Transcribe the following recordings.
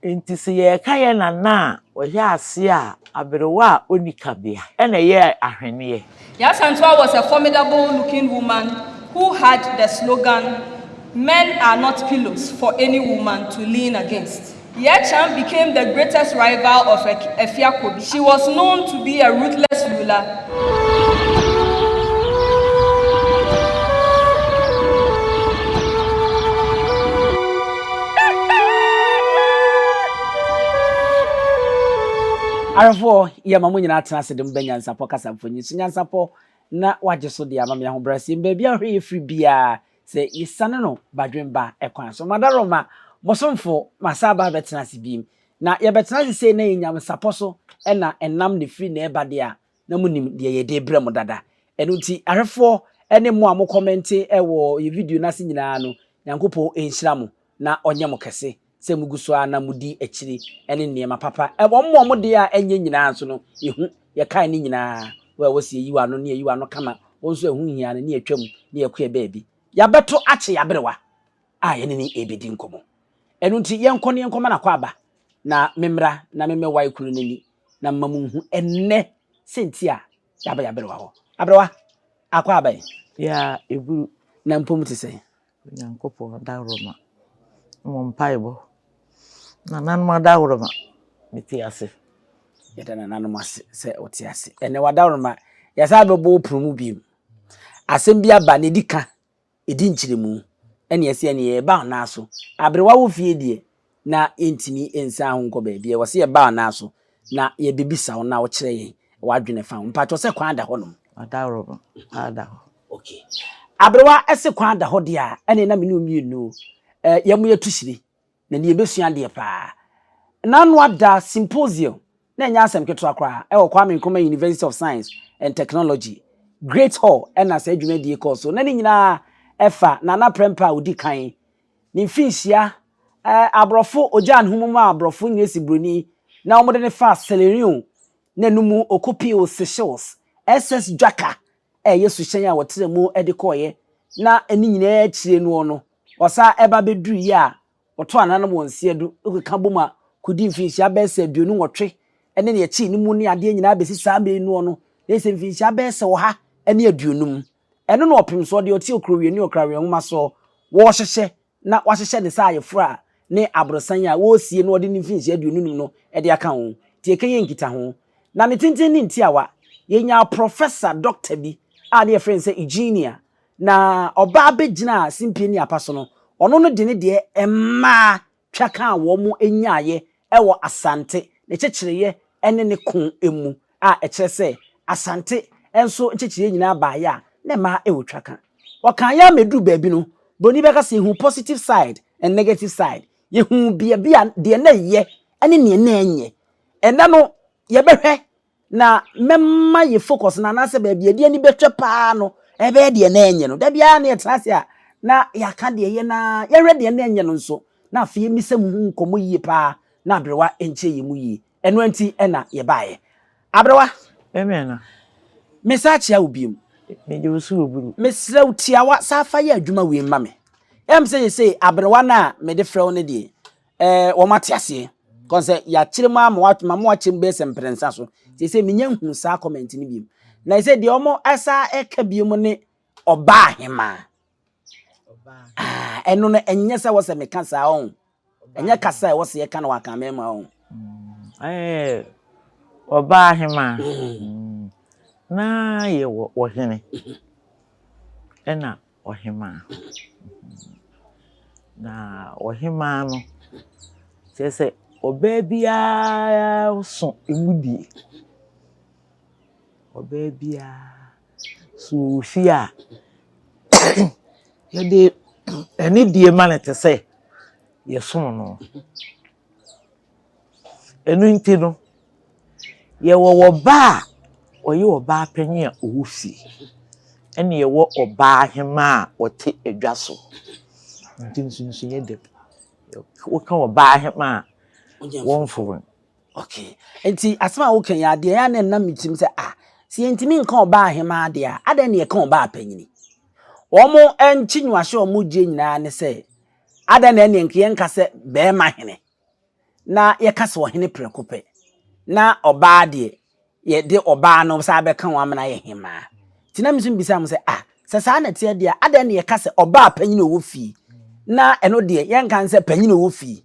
Nti sɛ yɛreka yɛn nana a ɔyɛ ase a, aberewa a ɔnni kabea na ɛyɛɛ ahweneɛ. Yaa Asantewaa was a formidable looking woman who had the slogan, Men are not pillows for any woman to lean against. Yaa Kyan became the greatest rival of Afia Kobi. She was known to be a ruthless ruler. Awerɛfoɔ, yɛma mo nyinaa tena ase de mo ba Nyansapɔ kasa mfonyin so. Nyansapɔ na wagye so de ama me ahobrɛaseɛ mu baabi a ɔhwɛ yɛ firi biara sɛ yɛsiane no badwemba kwan so. Madaroma, mo somfo, masan aba abɛtena ase bio. Na yɛbɛtena ase sei na yɛ nyansapɔ so na ɛnam na ɛfiri na ɛba deɛ a, na monim deɛ yɛde rebrɛ mo dada. Ɛno nti, ahwɛfoɔ ne mo a mo kɔmɛnte wɔ yɛ video no ase nyinaa no, Nyankopɔn nhyira mo na ɔnyɛ mo kɛse sɛ mogu so ara na modi akyiri ne nneɛma papa. Wɔn a wɔn deɛ a ɛnyɛ nyinaa nso no, yɛhu, yɛkae ne nyinaa. Wo a ɛwɔ sɛ yɛyi w'ano ne yɛyi w'ano kama, wo nso ɛho nhia no ne yɛtwam ne yɛkɔ yɛ baabi. Yɛabɛto akye aberewa a yɛne no rebɛdi nkɔmmɔ. Ɛno nti yɛnkɔ na yɛnkɔma no akwaaba na memmra na memmɛwae kuro no ani na mma monhu ɛnnɛ sɛ nti a yɛaba yɛ aberewa hɔ. Aberewa, akwaaba yi. Yaa eburu. Na mpom te sɛn? Onyankopɔn adaworoma, mo mpaebɔ. Nananom adaworoma, mete ase. Yɛda nananom ase sɛ wote ase. Ɛnnɛ w'adaworoma, yɛsan bɛbɔ wo pono mu bio. Asɛm bi aba na ɛdi ka, ɛdi nkyerɛmu. Ɛne ɛsɛ ɛne yɛba wo nan so. Aberewa wɔ fie deɛ, na yɛntumi nsan ho nkɔ baabi. Ɛwɔ sɛ yɛba wo nan so na yɛbɛbisa wo na wokyerɛ yɛn w'adwene fa ho. Mpakyɛw sɛ kwan da hɔnom? Adaworoma, kwan da hɔ. Okay. Aberewa ɛse kwan da hɔ deɛ a, ɛne na me ne wo mmienu eh, yɛn mo yɛtu hyire. Na nea yɛbɛsua adeɛ paa. N'ano ada symposium, na ɛnyɛ asɛm ketewa koraa, ɛwɔ Kwame Nkrumah University of Science and Technology, Great Hall ɛna saa dwumadie yi kɔɔ so. Na ne nyinaa ɛfa Nana Prempeh a ɔdi kan, ne mfinhyia, ɛɛ aborɔfo, ɔgyaa ne ho mu maa aborɔfo Ngresi buroni na wɔde no faa Sierra na ɛno mu ɔkɔpie wɔ Seychelles, SS Dwaka a ɛyɛ suhyɛn a wɔtra mu de kɔeɛ, na ne nyinaa akyire noɔ no, ɔsan ɛba bɛduruiɛ a wɔto ananom wɔ nseɛ do keka bom a kɔdi mfinhyia bɛyɛ sɛ 28 ne deɛ ɛkyee no mu ne adeɛ nyinaa bɛsi saa mmerɛ yi noɔ no, na ɛsɛ mfinhyia bɛyɛ sɛ 150. Ɛno na ɔpemsoɔ deɛ ɔte Okurowie ne Ɔkrawie nwoma soɔ wɔrehyehyɛ na wahyehyɛ ne sɛ ayeforo a ne aborosan a wɔresie na ɔde ne mfinhyia 25 no de aka ho. Nti yɛkɛyɛ nkitaho. Na ne tenten ne ntiawa, yɛnyaa prɔfɛsa dɔkta bi a ne yɛfrɛ no sɛ Eugenia, na ɔbaa bɛgyinaa simpie ne apa so no, ɔno no de ne deɛ mmaa twa ka a wɔn nyaeɛ wɔ Asante ne kyekyereeɛ ne ne ko mu a ɛkyerɛ sɛ Asante nso nkyekyereeɛ nyinaa baeɛ a na mmaa wɔ twa ka. Ɔkaeɛ ara ma ɛduruu baabi no, buroni bɛka sɛ yɛhuu positive side and negative side. Yɛhuu baabi a deɛ na ɛyɛ ne deɛ na ɛnyɛ. Ɛnnɛ no yɛbɛhwɛ Na mɛma yɛ focus no anaasɛ baabi yɛde ani bɛhwɛ paa no ɛbɛyɛ deɛ na ɛnyɛ no. Da biara na yɛtena ase a na yɛaka deɛ ɛyɛ na yɛhwɛ deɛ na ɛnyɛ no nso na afei yɛmmisa mu ho nkɔmmɔ yie paa na aberewa nkyerɛ yɛn mu yie. Ɛno nti na yɛbaeɛ. Aberewa. Amen. Mesan kyea wo biom. Megye wo so wɔ buru. Mesrɛ wo tiawa san fa yɛ adwuma wei ma me. Ɛyɛ me sɛ seesei aberewa no a mede frɛ wo no deɛ, ɛɛ wɔn ate aseɛ kɔn sɛ yɛakyerɛ mu ama wa ma mo akyerɛ mu bɛyɛ sɛ mprɛnsa so sɛ menya nhu saa comment no biom na sɛ deɛ wɔn ɛsa ɛka biom ne ɔbaa hemaa ah ɛno no ɛnyɛ sɛ wɔsɛ meka saa ɔn ɛnyɛ kasa a ɛwɔ sɛ yɛka no wɔ akan mu ɔn ɛɛ ɔbaa hemaa mm. na yɛwɔ ɔhene ɛna ɔhemaa. Na ɔhemaa no, kyerɛ sɛ ɔbaa biara so emudie. Ɔbaa biara so wɔ fie a, yɛde anidie ma no te sɛ yɛsom no. Ɛno nti no, yɛwɔ ɔbaa a ɔyɛ ɔbaa panin a ɔwɔ fie, ɛna yɛwɔ ɔbaa hemaa a ɔte adwa so. Nti nsonsonoeɛ da mu. Woka ɔbaa hemaa a, wɔmfo no. Okay. Nti asɛm a woka yi adeɛ a na ɛnam me tirim sɛ ah, sɛ yɛntumi nka ɔbaa hemaa deɛ a, adɛn na yɛka ɔbaa panyini? Wɔn nkyinwahyɛ a wɔgye nyinaa ne sɛ, adɛn na ɛneɛ nka yɛnka sɛ bɛrima hene? na yɛka sɛ ɔhene prɛko pɛ, na ɔbaa deɛ, yɛde ɔbaa no saa bɛka ho amena yɛ hemaa. Nti na me nso mebisa mo sɛ, ah, sɛ saa na ɛteɛ deɛ a, adɛn na yɛka sɛ ɔbaa panyin a ɔwɔ fie, na ɛno deɛ yɛnka sɛ panyin a ɔwɔ fie,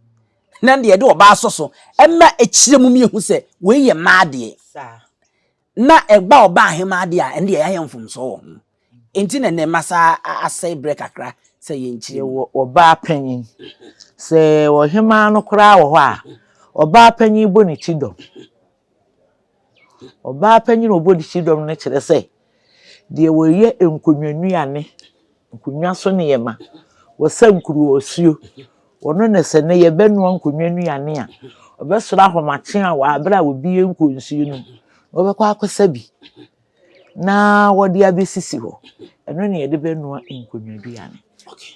na deɛ yɛde ɔbaa sɔ so, ɛma ɛkyerɛ mu mmiɛhu sɛ wei yɛ mmaa deɛ. Na ɛba ɔbaa hemaa deɛ a, ɛno deɛ yɛayɛ mfomsoɔ wɔ ho. Enti na nnɛ masa asɛe berɛ kakra sɛ yɛnkyerɛ mu. Yɛwɔ ɔbaa panyin. Sɛ ɔhemaa no koraa wɔ hɔ a, ɔbaa panyin bɔ ne ti dɔm. Ɔbaa panyin a ɔbɔ ne ti dɔm no kyerɛ sɛ deɛ wɔyɛ nkonnwa nnuane, nkonnwa so nneɛma, wɔsa nkuruwɔsuo, ɔno na sɛ nnɛ yɛbɛnoa nkonnwa nnuane a, ɔbɛsɔre ahomakye a wɔ abere a obi nkɔ nsuo no mu, na ɔbɛkɔ akɔsa bi na wɔde abɛsisi hɔ. Ɛno na yɛde bɛnoa nkonnwa aduane.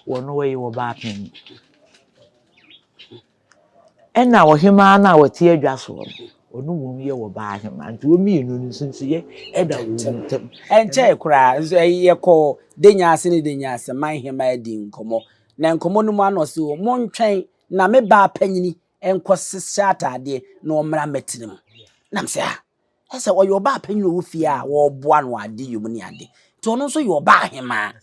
Wɔno wɔyɛ ɔbaa panyin. Ɛna ɔhemaa no a ɔte adwa soɔ no, ɔno mmom yɛ ɔbaa hemaa. Nti wɔn mmienu no nsonsoyɛ da wɔn ntam. Ɛnkyɛe koraa nso ɛyi yɛkɔɔ Denya ase ne Denya ase man hemaa dii nkɔmmɔ. Na nkɔmmɔ no mu ano ɔse o, montwɛn na me baa panyini nkɔhyehyɛ ataadeɛ na ɔmmra mmɛtena mu. Na mesɛ ah, Ɛsɛ ɔyɛ ɔbaa panyin a ɔwɔ fie a wɔreboa no wɔ adeyɛ mu ne ade. Nti ɔno nso yɛ ɔbaa hemaa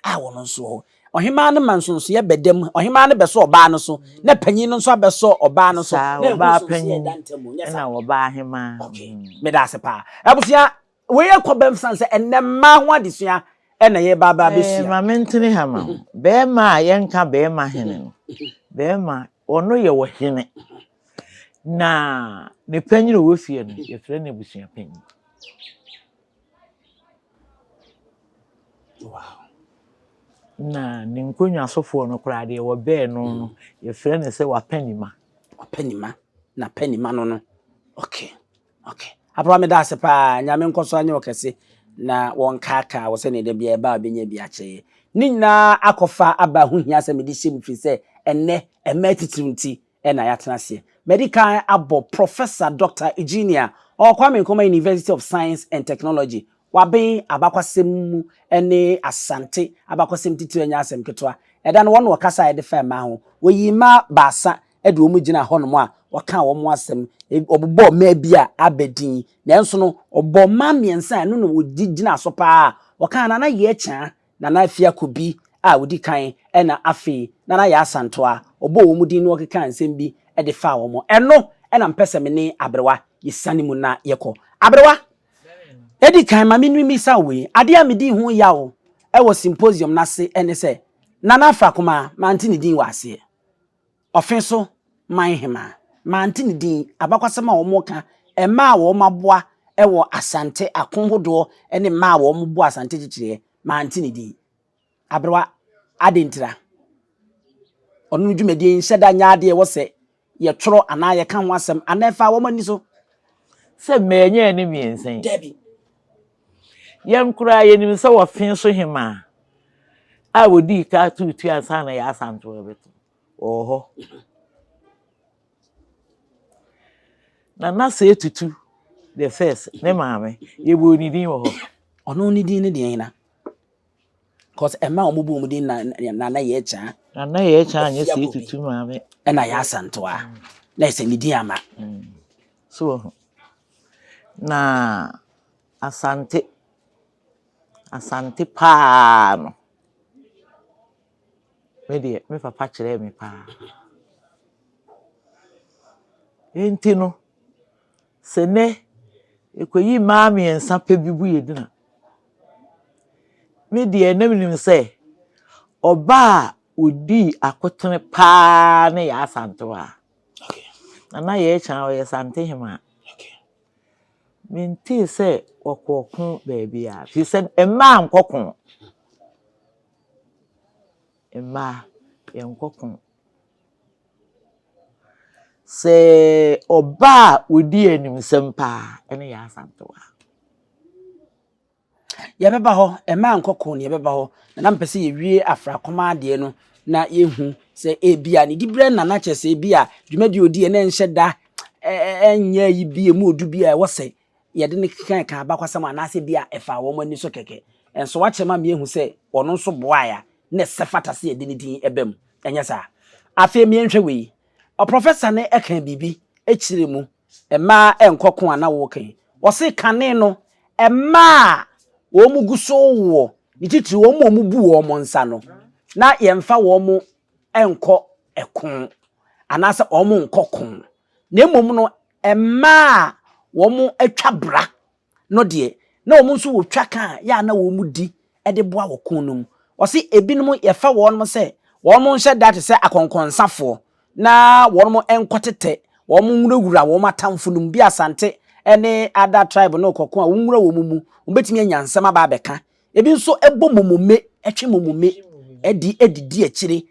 a ɔno nso wɔ hɔ. Ɔhemaa no ma nsonsoeɛ bɛda mu. Ɔhemaa no bɛsɔ ɔbaa no so, na panyin no nso abɛsɔ ɔbaa no so. Saa, Na ɛho ɔbaa nsonsoeɛ panyin da ntam. Nyɛ ɛna saa? ɔbaa hemaa. Okay, meda ase paa. Abusua, wei yɛ kɔ bɛm san sɛ ɛnnɛ mmaa ho adesua ɛna yɛreba aba Eh, abɛsua. ma mentene ha ma wo. Bɛrima a yɛnka bɛrima hene no, bɛrima, ɔno yɛ ɔhene. Na ne panyin a ɔwɔ fie no, yɛfrɛ no abusua panyin. Wow. Na ne nkonnwasofoɔ no koraa deɛ wɔbɛn no no, yɛfrɛ no sɛ wapanima. Wapanima na panima no no. Okay. Okay. Aberewa meda ase paa. Nyame nkɔ so anyɛ wo kɛse na wɔnkaakaa wo sɛnea da biara ɛba a wobɛnya bi akyɛ yɛ. Ne nyinaa akɔfa aba ho hia sɛ mede hyɛ mu firi sɛ ɛnnɛ mmaa atitiriw nti na yɛatena aseɛ. Madi kan abɔ Professor Doctor Eugenia ɔwɔ Kwame Nkrumah University of Science and Technology. Waben abakwasɛm mu ne Asante abakɔsɛm titiriw ɛnyɛ asɛm ketewa. Ɛda no wɔn na wɔkasa a yɛde fa mmaa ho. Wɔyii mmaa baasa de wɔn gyinaa hɔnom a wɔkaa wɔn asɛm. Wɔbobɔɔ mmaa bi a aba din, nanso no wɔbɔɔ mmaa mmiɛnsa a ɛno na wɔdi gyinaa so paa a wɔkaa Nana Yeakyaa, Nana Afia Kobi a ɔdi kan ɛna afei Nana Yaa Asantewaa. Wɔbɔɔ wɔn din na wɔkekaa nsɛm bi de faa wɔn ho. Ɛno na mepɛ sɛ me ne aberewa yɛsiane mu na yɛkɔ. Aberewa, ɛdi kan ma memmisa wo wei. Adeɛ a medii ho yaw wɔ symposium no ase ne sɛ Nana Afrakomaa, mante ne din wɔ aseɛ. Ɔfe so man hemaa. Mante ne din, abakwasɛm a wɔka, mmaa a wɔaboa wɔ Asante ako hodoɔ ne mmaa a wɔboa Asante kyekyereɛ, mante ne din. Aberewa, adɛn ntira? Ɔno no dwumadie nhyɛ da nyɛ adeɛ ɛwɔ sɛ yɛtwerɛ anaa yɛka ho asɛm anaa ɛfa wɔn ani so. Sɛ mmaa ne mmiɛnsa yi. Dabi. Yɛn koraa yɛnim sɛ ɔfe so hemaa a wɔdii ka too tuo ansa na yɛn Asantewa bɛto. Wɔwɔ hɔ. Nana Sey Tutu the first, ne maame, yɛbɔɔ ne din wɔ hɔ. Ɔno ne din ne deɛ hena? Cause ɛma wɔn bɔ wɔn din na Nana Yaa Kyaa. Nana Yaa Kyaa nyɛ Sey Tutu maame. Ɛna Yaa Asantewaa. Na ɛsɛ ne din ama. So wɔ ho. Na Asante, Asante paa no. Me deɛ, me papa kyerɛɛ me paa. Enti no, sɛ nnɛ yɛkɔyi mmaa mmiɛnsa pɛ bi bu yɛn din a, me deɛ na menim sɛ ɔbaa a ɔdii akotene paa ne Yaa Asantewaa. Na na Yaa Kyan ɔyɛ Santehemaa. Mentee sɛ wɔkɔɔ ko baabiara, firi sɛ mmaa nkɔ ko. Mmaa, yɛnkɔ ko. Sɛ ɔbaa a ɔdi animsɛm paa ne Yaa Asantewaa. Yɛbɛba hɔ, mmaa nkɔ ko no yɛbɛba hɔ. Na na mepɛ sɛ yɛwie afrakoma adeɛ no na yɛhu sɛ ebia ne diberɛ na na kyerɛ sɛ ebia dwumadi a ɔdiiɛ na ɛnhyɛ da ɛnyɛ ayi bi emu odu bi a ɛwɔ sɛ yɛde no keka abakwasɛm anaasɛ bi a ɛfaa wɔn ani so kɛkɛ. Nso wakyerɛ ma mmiɛhu sɛ ɔno nso boaeɛ a na ɛsɛ fata sɛ yɛde ne din ɛba mu. Ɛnyɛ saa? Afei mmiɛnhwɛ wei. Ɔprɔfɛsa no ka biribi kyerɛ mu, mmaa nkɔ ko a na woka yi. Ɔse kane no, mmaa a wɔn gu so woɔ, ne titiri wɔn a wɔbu wɔn nsa no, na yɛmfa wɔn nkɔ ɛko anaasɛ wɔn nkɔ ko. Na mmom no, mmaa a wɔatwa bra no deɛ, na wɔn nso wɔ twaka a yɛ a na wɔdi de boa wɔ ko no mu. Wɔse ebinom yɛfa wɔn sɛ wɔn nhyɛ da te sɛ akɔnkɔnsafoɔ na wɔn nkɔtetɛ, wɔn nwurawura wɔn atamfo no mu. Bi Asante ne other tribe no rekɔko a, wɔnwura wɔn mu, wɔbɛtumi anya nsɛm aba abɛka. Ebi nso bɔ momome, twe momome de didi akyire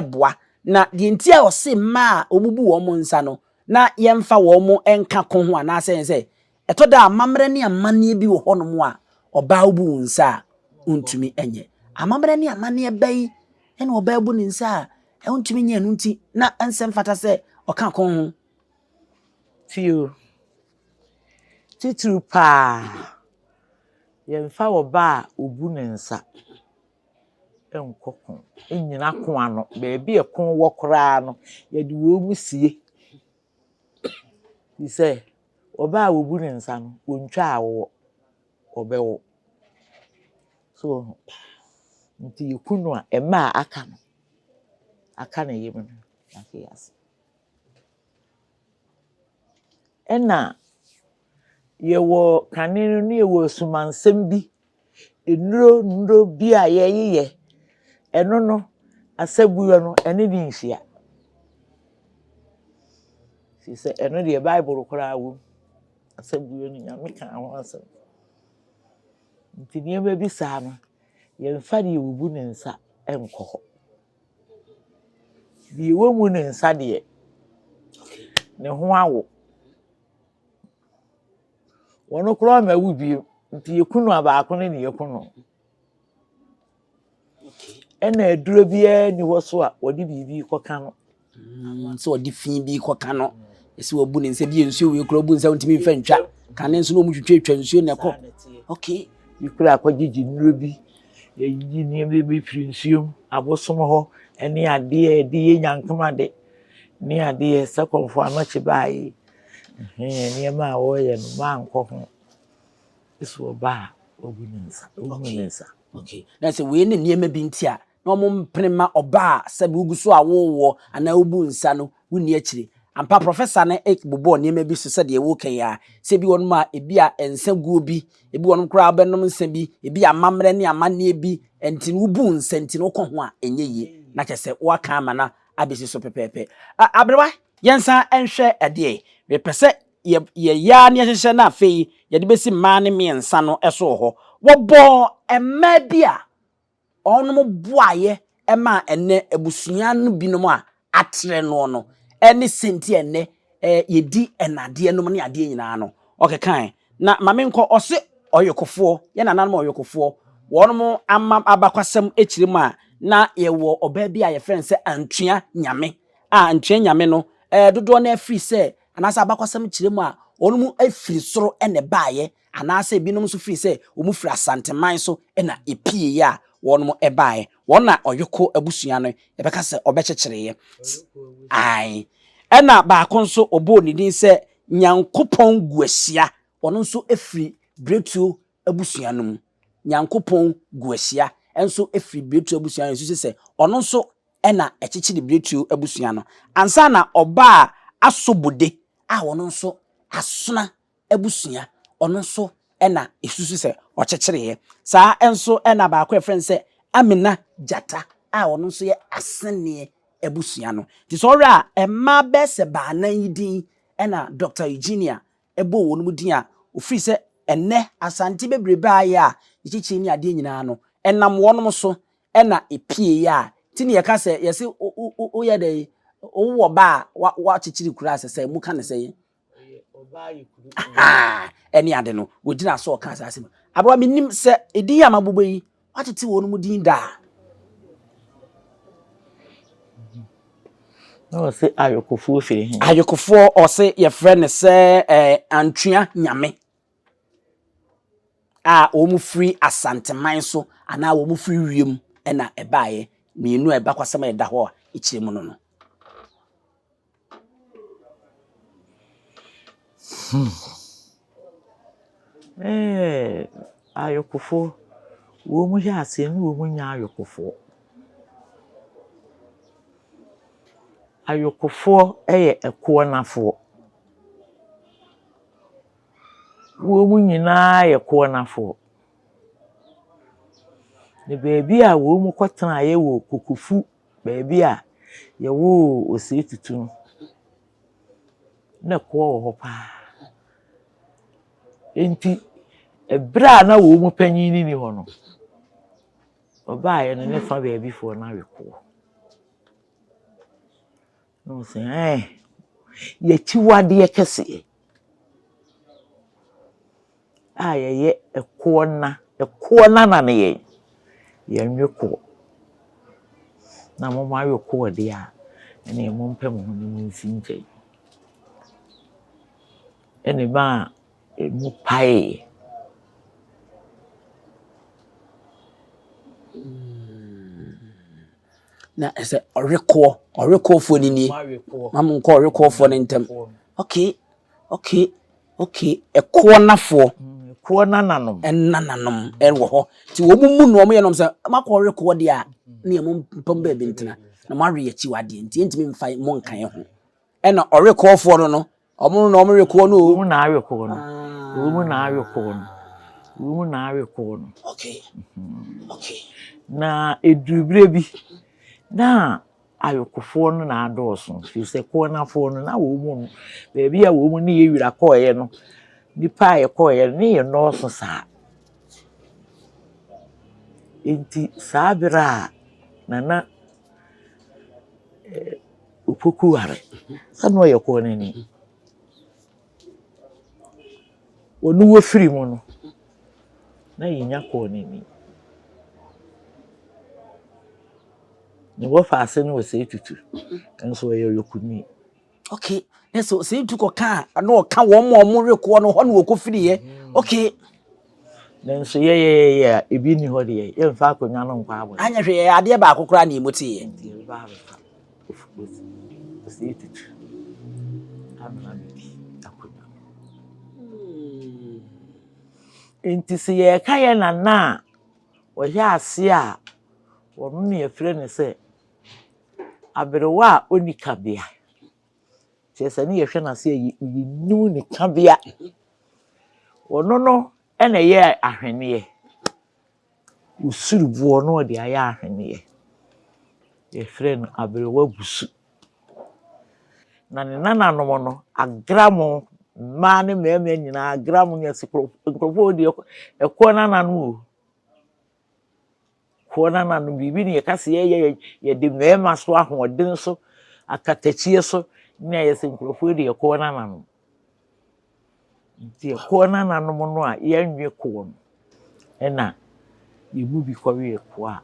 boa. Na deɛ nti a wɔse mmaa a wɔbu wɔn nsa no, na yɛmfa wɔn nka ko ho anaasɛ sɛ Ɛtɔ da a, amammerɛ ne amanneɛ bi wɔ hɔnom a, ɔbaa wobu wo nsa a, wontumi nyɛ. Amammerɛ ne amanneɛ bɛn na ɔbaa bu ne nsa a, wontumi nyɛ ɛno nti na ɛnsɛ mfata sɛ ɔka ko ho? Tie o, titiriw paa, yɛmfa ɔbaa a obu ne nsa nkɔ ko, nnyina ko ano. Baabi a ɛko wɔ koraa no, yɛde wɔn sie. Efisɛ ɔbaa a obu ne nsa no, ontwa awoɔ, ɔbɛwo. So wohu? Nti yɛku no a, mma a aka no, aka ne yam no, yɛate ase. Ɛna yɛwɔ kane no na yɛwɔ asumansɛm bi, nnuro nnuro bi a yɛyeyɛ. Ɛno no, asɛguo no, ɛne no nhyia. Firi sɛ ɛno deɛ Bible koraa wom. Asɛguo no, Nyame kaa ho asɛm. Nti nneɛma bi saa no, yɛmfa deɛ wɔbu ne nsa nkɔ hɔ. Deɛ wɔmmu ne nsa deɛ, ne ho awo. Wɔn koraa ma awu bio. Nti yɛku no a baako no na yɛku no. Ɛna aduro biara nni hɔ so a wɔde biribi kɔka no. Sɛ wɔde fi bi kɔka no. Ɛsɛ wɔbu ne nsa bi nsuo wei koraa bu nsa wontumi mfa ntwa. Kane nso na wɔn twitwa nsuo na ɛkɔ. Okay. Bi koraa akɔgyegye nnuro bi, yɛyiyi nneɛma bi firi nsuo mu, abosom hɔ ne adeɛ a yɛde yɛ nyankomade ne adeɛ sɛ kɔmfoɔ anɔkye baeɛ yi. Ɛhɛn, nneɛma a wɔreyɛ no mankɔ ho. So ɔba a, wabu ne nsa, wabu ne nsa. Okay. Na sɛ wei ne nneɛma bi nti a, na wɔn mpene ma ɔba a sɛbi wogu so a wowoɔ anaa wobu nsa no, wonni akyire. Ampa, professor no bobɔɔ nneɛma bi so sɛdeɛ woreka yi ara, sɛ ebi wɔnom a ebi a nsa guo bi, ebi wɔnom koraa wobɛnom nsa bi, ebi amammerɛ ne amanneɛ bi nti no wobu nsa nti no wokɔ ho a ɛnyɛ yie. Na kyerɛ sɛ woaka ama no abɛsi so pɛpɛɛpɛ. Aberewa, Yɛnsan nhwɛ ɛdeɛ. Mepɛ sɛ yɛ yɛyɛ ara na yɛhyehyɛ na afei yɛde bɛsi mmaa no mmiɛnsa no so wɔ hɔ. Wɔbɔɔ mmaa bi a wɔnom boaeɛ maa ɛnnɛ abusua no binom a atrɛ noɔ no ne sɛnti a ɛnnɛ yɛdi nnadeɛ nom ne adeɛ nyinaa no. Ɔkekae. Na ma menkɔ, ɔse ɔyokofoɔ, yɛn nananom ɔyokofoɔ, wɔnom ama abakwasɛm kyerɛ mu a na yɛwɔ ɔbaa bi a yɛfrɛ no sɛ Antua Nyame. a ntua nyame no, dodoɔ no ara firi sɛ, anaasɛ abakɔsɛm kyerɛ mu a, wɔn mu firi soro na ɛbaeɛ, anaasɛ ebinom nso firi sɛ wɔn firi Asanteman so na ɛpieeɛ a wɔn baeɛ. Wɔn na Ɔyoko abusua no yɛbɛka sɛ wɔbɛkyekyereeɛ. Ae. Ɛna baako nso wɔbɔɔ ne din sɛ Nyankopɔn Guahyia, ɔno nso firi Biretuo abusua no mu. Nyankopɔn Guahyia nso firi Biretuo abusua no mu, nso sɛ ɔno nso na ɛkyekyere Biretuo abusua no ansa na ɔbaa Asobode a ɔno nso Asona abusua ɔno nso na ɛsusu sɛ ɔkyekyereeɛ. Saa nso na baako a yɛfrɛ no sɛ Amina Gyata a ɔno nso yɛ Aseneɛ abusua no. Nti sɛ wohwɛ a mmaa bɛyɛ sɛ baanan yi din na Dɔkta Eugenia bɔɔ wɔn mu din a ɔfiri sɛ ɛnnɛ Asante bebrebe a ayɛ a yɛkyekyere ne adeɛ nyinaa no ɛnam wɔnom so ɛna ɛpieeɛ a, nti ne yɛka sɛ, yɛse woyɛ dɛn, wowɔ ba a woakyekyere kuro a sɛ sɛ moka ne sɛn? Ɛne ade no, wɔgyina so ɔka saa asɛm. Aberewa menim sɛ ɛdin a mabobɔ yi, woatete wɔn mu din daa. Na ɔse ayokofoɔ firi he? Ayokofoɔ ɔse yɛfrɛ no sɛ eh, Antwea Nyame. a wɔfiri Asanteman so anaa wɔfiri wiem na ɛbaeɛ, mmienu a ɛbakwasɛm a ɛda hɔ a ɛkyerɛ mu no no. Hmm. Ɛɛ ayokofoɔ, wɔn hyɛ aseɛ ne wɔn nyɛ ayokofoɔ. Ayokofoɔ yɛ ɛkoɔnafoɔ. Wɔn nyinaa yɛ koɔnafoɔ. Na baabi a wɔn kɔtenaeɛ wɔ Kokofu, baabi a yɛwoo Osei Tutu no, na ɛkoɔ wɔ hɔ paa. Enti ɛberɛ a na wɔn mu panyin no nni hɔ no, ɔbaeɛ no ne fa baabifoɔ no awe koɔ. Na ɔsɛ ɛɛ yɛakyiwadeɛ kɛseɛ a yɛyɛ ɛkoɔ na ɛkoɔ na na ne yɛn yɛnwe koɔ. Na mo moawe koɔ deɛ a, ɛneɛ mompɛ mo ho ne monsi nkyɛn. Ɛna ɛmaa ɛmu paeeɛ. Na ɛsɛ ɔwekoɔ, ɔwekoɔfoɔ no nie. Ma mo nkɔ ɔwekoɔfoɔ no ntam. Okay, okay, okay. Ɛkoɔ nafoɔ. Ɛkoɔ nananom. Ɛnananom ɛwɔ hɔ. Nti wɔn mu no wɔn yɛ nom sɛ makɔ ɔwekoɔ deɛ a ne yɛ mo mpam baabi ntena na mo awe akyiwadeɛ nti yɛntumi mfa mo nka yɛn ho. Ɛna ɔwekoɔfoɔ no no Wɔn na wɔwe koɔ no o. Wɔn na awe koɔ no. Wɔn na awe koɔ no. Wɔn na awe koɔ no. Okay. Okay. Na eduru berɛ bi na awekofoɔ no na adɔɔso firi sɛ koɔnafoɔ no na wɔn mu no baabi a wɔn ne yɛ wira kɔɔeɛ no nipa a yɛkɔɔeɛ no ne yɛ nnɔɔso saa. Nti saa berɛ a Nana eh, Opoku ware sɛ na ɔyɛ kɔɔnani. Ɔno wɔfiri mu no, na yɛnya kɔɔnani. Ne wɔfa ase no Osei Tutu, nso ɔyɛ ɔyɔkoni. Okay, na sɛ Osei Tutu kɔka a, na ɔka wɔn a wɔn rekoɔ no hɔ na wɔkɔfiriiɛ. Okay. Nanso yɛyɛyɛyɛ a ebi nni hɔ deɛ, yɛmfa akonnwa no nkɔ abɔnten. Anyɛ hwee, yɛyɛ adeɛ baako koraa na emu teeɛ. Nti yɛbɛba abɛfa Osei Tutu amena abɛdi akonnwa no. Nti sɛ yɛreka yɛn nana a ɔyɛ ase a, ɔno na yɛfrɛ no sɛ aberewa a ɔnni kabea. Kyerɛ sɛ ne yɛhwɛ no ase a yɛnnim ne kabea. Ɔno no na ɛyɛɛ ahweneɛ. Osiri boɔ na ɔde ayɛ ahweneɛ. Yɛfrɛ no aberewa busu. Na ne nananom no, agramo, mmaa ne mmarima nyinaa agramo ne nkurɔfoɔ deɛ ɛkoɔ nananom o. Koɔ no ano no, biribi na yɛka sɛ yɛyɛ, yɛde mmarima so ahoɔden so, akatakyie so, ne ayɛ sɛ nkurɔfoɔ deɛ koɔ no ano. Nti koɔ no ananom no a yɛnwe koɔ no, ɛna yɛn mu bi kɔwee koɔ a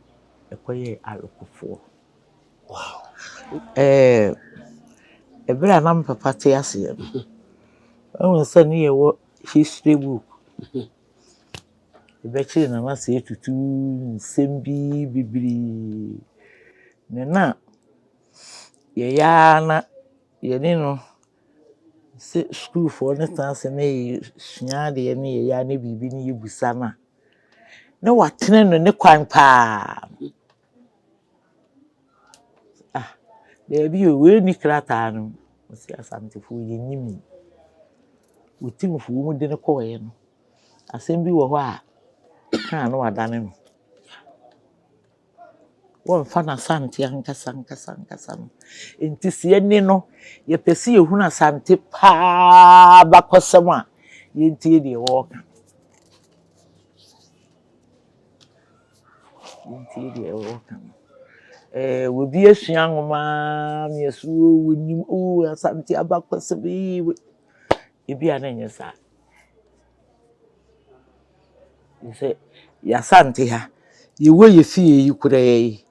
ɛkɔyɛɛ awekofoɔ. Wow. Ɛɛ, ɛberɛ a na me papa te aseɛ no, wohu sɛ ne yɛwɔ history book. Yɛbɛkyere Nana Osei Tutu nsɛm bi bebree. Na na yɛyɛ ara na yɛne no sɛ sukuufoɔ no tena ase na yɛsua adeɛ na yɛyɛ ara na biribi na yɛbisa no a, na watene no ne kwan paa. Ah, daabi o, wei nni krataa no mu. Ɔse Asantefoɔ yɛnnim yi. Otumfoɔ mu de no kɔeɛ no, Asɛm bi wɔ hɔ a, ka a na wadane no. Wɔmfa n'Asante ankasa ankasa ankasa no. Nti sɛ yɛne no, yɛpɛ sɛ yɛhunu Asante paa abakɔsɛm a, yɛntie deɛ wɔreka. Yɛntie deɛ wɔreka no. Ɛɛ obi asua nwoma na yɛsɛ oo wɔnim oo Asante abakɔsɛm ee ebi a na ɛnyɛ saa. Sɛ y'Asante ha, yɛwɔ yɛ fie yi koraa yi,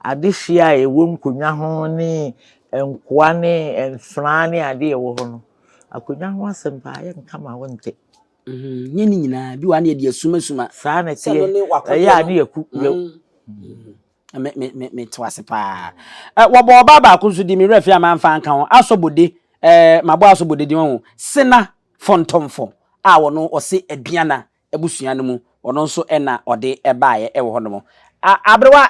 adehyeɛ a ɛwɔ nkonnwa ho ne nkoa ne mfenaa ne adeɛ a ɛwɔ hɔ no, akonnwa ho asɛm paa yɛnka ma wonte. Nyɛ ne nyinaa, bi wɔ ha na yɛde asumasuma. Saa na ɛteɛ, ɛyɛ a ne yɛku. Me me me me te ase paa. Ɛ wɔbɔ ɔbaa baako nso di me werɛ fi a manfa anka ho. Asɔbode ɛɛ mabɔ asɔbode din ho. Sena. Fɔntɔmfɔ a ɔno ɔse Aduana abusua no mu, ɔno nso na ɔde baeɛ wɔ hɔnom. A, aberewa,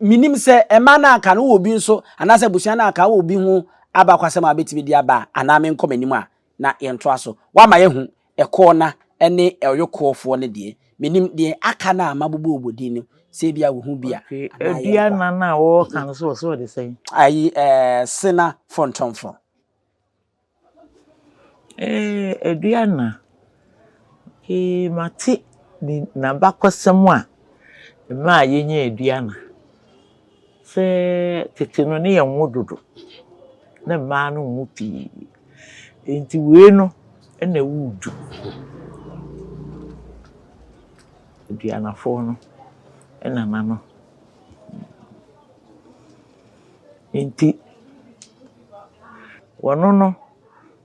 menim sɛ mmaa no aka no wowɔ bi nso, anaasɛ abusua no aka wowɔ bi ho abakwasɛm a wobɛtumi de aba a, anaa menkɔ m'anim a na yɛntoa so. Woama yɛahu ɛkɔɔ na ne ɔyokoɔfoɔ no deɛ. Menim deɛ aka no a mabobɔbobɔ din no, sɛ ebia wohu bi a, Okay, anaa yɛnkɔ a. Aduana no a wɔreka no so wɔ sɛ ɔde sɛn? Ayi, ɛɛ, Sena Fɔntɔmfɔm. Ee, Aduana, ee, mate ne n'abakɔsɛm a ɛmaa yɛnyaa Aduana. Sɛ tete no ne yɛnwo dodo, na mmaa no nwo pii. Enti wei no na ɛwoo du. Aduanafoɔ no nana no. Enti wɔno no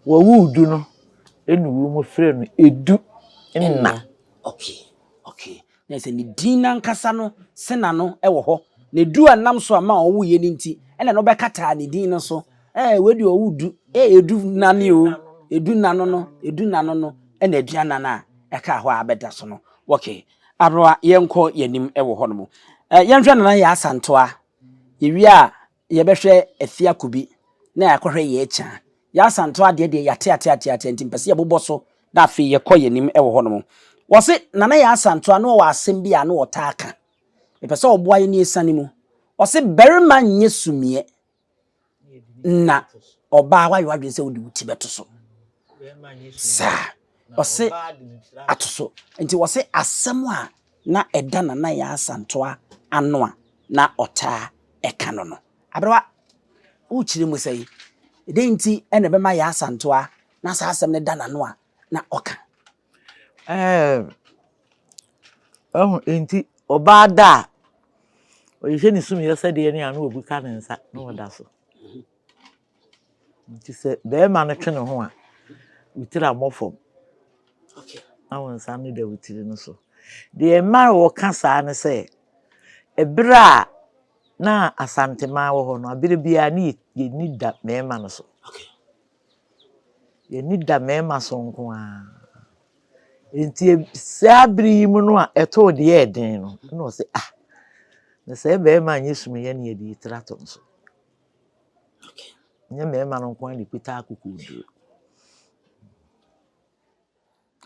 wɔwoo du no ɛna wɔn frɛ no Edu nna. Okay, okay. Na sɛ ne din n'ankasa no sena no wɔ hɔ. Na edu a nam so a ma ɔwoeɛ no nti ɛna no bɛkataa ne din no so. Ɛɛ wei deɛ ɔwo du. Ɛɛ edu nna ne o. Edu nna no no, edu nna no no ɛna aduanan a ɛkaa hɔ a abɛda so no. Okay. Aberewa yɛnkɔ yɛn anim wɔ hɔnom. Ɛɛ yɛnhwɛ Nana Yaa Asantewaa. Yɛwie a, yɛbɛhwɛ Afia Kobi na yɛakɔhwɛ Yaa Kyaa. Yaa Asantewaa deɛ deɛ yɛate ate ate ate nti mpɛ sɛ yɛbobɔ so na afei yɛkɔ yɛn anim wɔ hɔnom. Wɔse Nana Yaa Asantewaa na ɔwɔ asɛm bi a na ɔtaa ka. Mepɛ sɛ ɔboa yɛn na yɛsiane mu. Ɔse barima nyɛ sumiiɛ na ɔbaa woayɛ w'adwene sɛ wode wo ti bɛto so. Saa. Ɔse ato so. Nti wɔse asɛm a na ɛda Nana Yaa Asantewaa ano a na ɔtaa ka no no. Aberewa, wokyerɛ mu sɛn? Dɛn nti na ɛbɛma Yaa Asantewaa na saa asɛm no da n'ano a na ɔka? Ɛɛ, wahu, nti ɔbaa da a, ɔhwehwɛ ne sumyɛ sɛdeɛ ne ano ɔbuka ne nsa na ɔda so. Nti sɛ barima no twe ne ho a, wo tiri ammɔ fam na wo nsa no da wo tiri no so. Deɛ ɛma wɔka saa ne sɛ, ɛberɛ a na Asanteman wɔ hɔ no, aberɛ biara ne yɛni da mmarima no so. Yɛni da mmarima so nko ara. Nti saa bere yi mu no a ɛtoo deɛ ɛden no, ɛna ɔsɛ ah, na sɛ barima nyɛ sumyɛ ne yɛde yi tiri ato no so. Nyɛ mmarima no nko ara na ɛkuta akokoɔduro.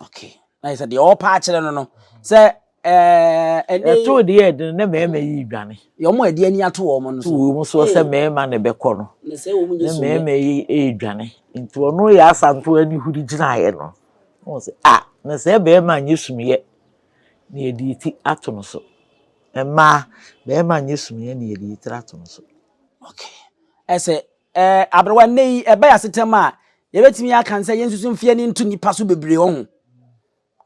Okay. Na yɛ sɛ deɛ ɔrepa akyerɛ no no sɛ ɛɛ ɛnɛ ɛtoo deɛ ɛde no na mmarima yi dwane. Yɛ wɔn a ɛde ani ato wɔn no so. Wɔn so sɛ mmarima na ɛbɛkɔ no. Na sɛ wɔn nyɛ so. Na mmarima yi redwane. Nti ɔno yɛ asanto ani huri gyinaeɛ no. Wɔn sɛ ah na sɛ barima nyɛ sumyɛ na yɛde ti ato no so. Mmaa barima nyɛ sumyɛ na yɛde tiri ato no so. Okay. Ɛsɛ ɛɛ aberewa nnɛ yi ɛba yɛ asetɛm a yɛbɛtumi aka sɛ yɛnsusu mfe ani nto nnipa so bebree wɔ ho.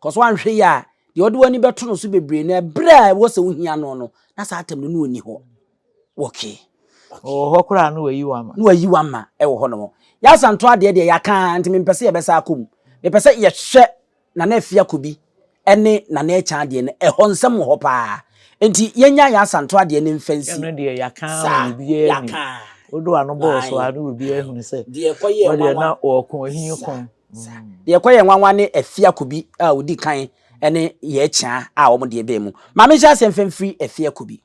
Kɔ so anhwɛ yi a deɛ ɔde w'ani bɛto no so bebree no ɛberɛ a ɛwɔ sɛ wohia no no na saa atɛm no na ɔnni hɔ. Okay. Ɔwɔ hɔ koraa na wayi wama. Na wayi wama ɛwɔ hɔ nom. Yɛasanto adeɛ deɛ yɛaka nti mempɛ sɛ yɛbɛsa akɔ mu. Mepɛ sɛ yɛhwɛ Nana Afia Kobi ne Nana Akyan deɛ no, ɛhɔ nsɛm wɔ hɔ paa. Nti yɛnya yɛn Asanto adeɛ no mfa nsi. Ɛno deɛ yɛaka Saa, ama obiara nim. yɛaka. Wode w'ano bɔɔ so Ae. a na obiara ahunu sɛ Deɛ ɛkɔyɛɛ wo deɛ nwanwa. na wɔko ahi Saa, ko. saa. Deɛ ɛkɔyɛɛ nwanwa ne Afia Kobi a ɔdi kan ne Yaa Akyan a wɔn deɛ baa mu. Ma menhyɛ aseɛ mfa mfiri Afia Kobi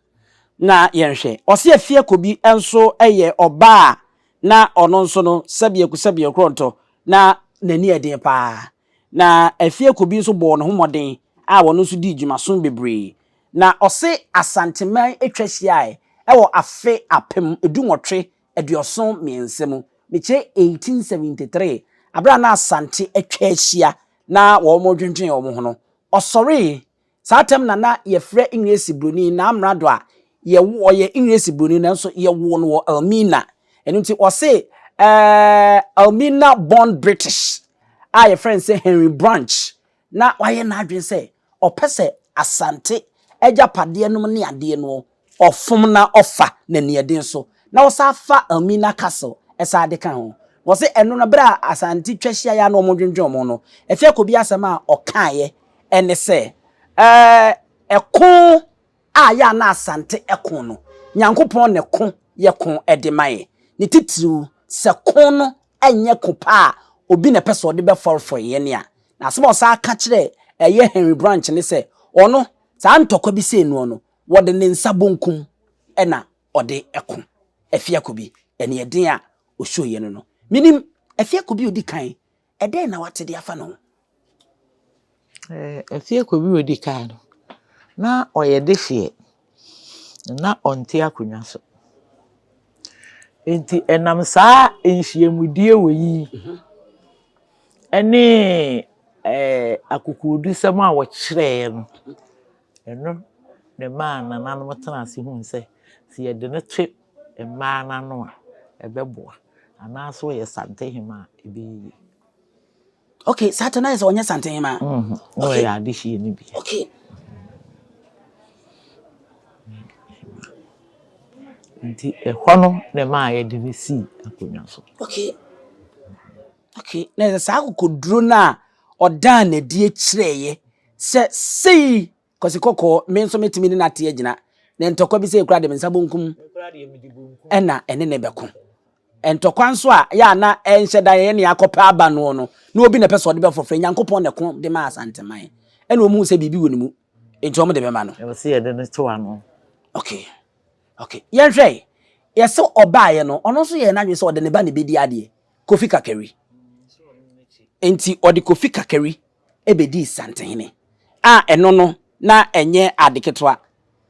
na yɛnhwɛ. Ɔse Afia Kobi nso yɛ ɔbaa a na ɔno nso no sɛbeaku sɛbeakorɔntɔ na n'ani yɛ den paa. Na Afieko bi nso bɔɔ ne ho mmɔden a ɔno nso dii dwumason bebree. Na ɔse Asanteman atwa hyiae wɔ afe 1873 mu, mekyerɛ 1873, aberɛ a na Asante atwa ahyia na wɔredwendwen wɔn ho no, ɔsɔree Saa tɛm na na yɛfrɛ Engiresi broni n'amrado a yɛwo ɔyɛ Engiresi broni nanso yɛwoo no wɔ Elmina. Ɛno nti wɔse ɛɛ Elmina born British a yɛfrɛ no sɛ Henry Branch na wayɛ n'adwene sɛ ɔpɛ sɛ Asante agyapadeɛ nom ne adeɛ no ɔfom na ɔfa n'aniɛden so na ɔsan fa Elmina Castle san de ka ho. Wɔse ɛno no berɛ a Asante twa hyiaeɛ a na wɔdwendwen wɔn ho no, Afia Kobi asɛm a ɔkaeɛ ne sɛ, Ɛɛ, ɛko a yɛ a na Asante ko no, Nyankopɔn na ɛko yɛ ko de ma yɛ. Ne titiriw, sɛ ko no nyɛ ko pa a obi na ɛpɛ sɛ ɔde bɛfɔrefɔre yɛn a. Na asɛm a ɔsan ka kyerɛɛ ɛyɛ Henry Branch ne sɛ, ɔno, saa ntɔkwa bi sei noɔ no, wɔde ne nsa bonkum na ɔde ko. Afiakobi, aniɛden a ɔsuoeɛ no no. Menim Afiakobi a ɔdi kan, ɛdɛn na woate de afa ne ho? Afiakobi a ɔdi kan no, na ɔyɛ dehyeɛ, na ɔnte akonnwa so. Enti ɛnam saa nhyiamudie wɔ yi ne akokoɔdusɛm a wɔkyerɛeɛ no, ɛno na ɛmaa nananom tenaa ase huu sɛ, sɛ yɛde no to mmaa no ano a, ɛbɛboa. Anaasɛ ɔyɛ Santehema a, ɛbɛyɛ yie. Okay, saa ta na yɛ sɛ ɔnyɛ Santehema. Na ɔyɛ adehyeɛ no bi. Okay. Nti ɛhɔ no na ɛmaa yɛde no sii akonnwa so. Okay. Okay. Na ɛsɛ saa akokoduro no a ɔdaa n'adi kyerɛeɛ sɛ sei Kwasi Kɔkɔɔ me nso metumi ne no ate agyina na ntɔkwa bi sɛ ekura de me nsa bonkum ɛna ɛne ne bɛko. Ntɔkwa nso a yɛ a na ɛnhyɛ da yɛyɛ nea akɔpɛ aba noɔ no, na obi na ɛpɛ sɛ ɔde bɛfɔfrɛ. Nyankopɔn na ɛko de maa Asanteman. Ɛna wɔn hu sɛ biribi wɔ ne mu, enti wɔn de bɛma no. Ɛwɔ sɛ yɛde no to ano. Okay, okay. Yɛnhwɛ, yɛsɛ ɔbaeɛ no, ɔno nso yɛɛ n'adwene sɛ ɔde ne ba na ɛbɛdi adeɛ, Kofi Kakari. Enti ɔde Kofi Kakari bɛdii Santehene, a ɛno no na ɛnyɛ ade ketewa,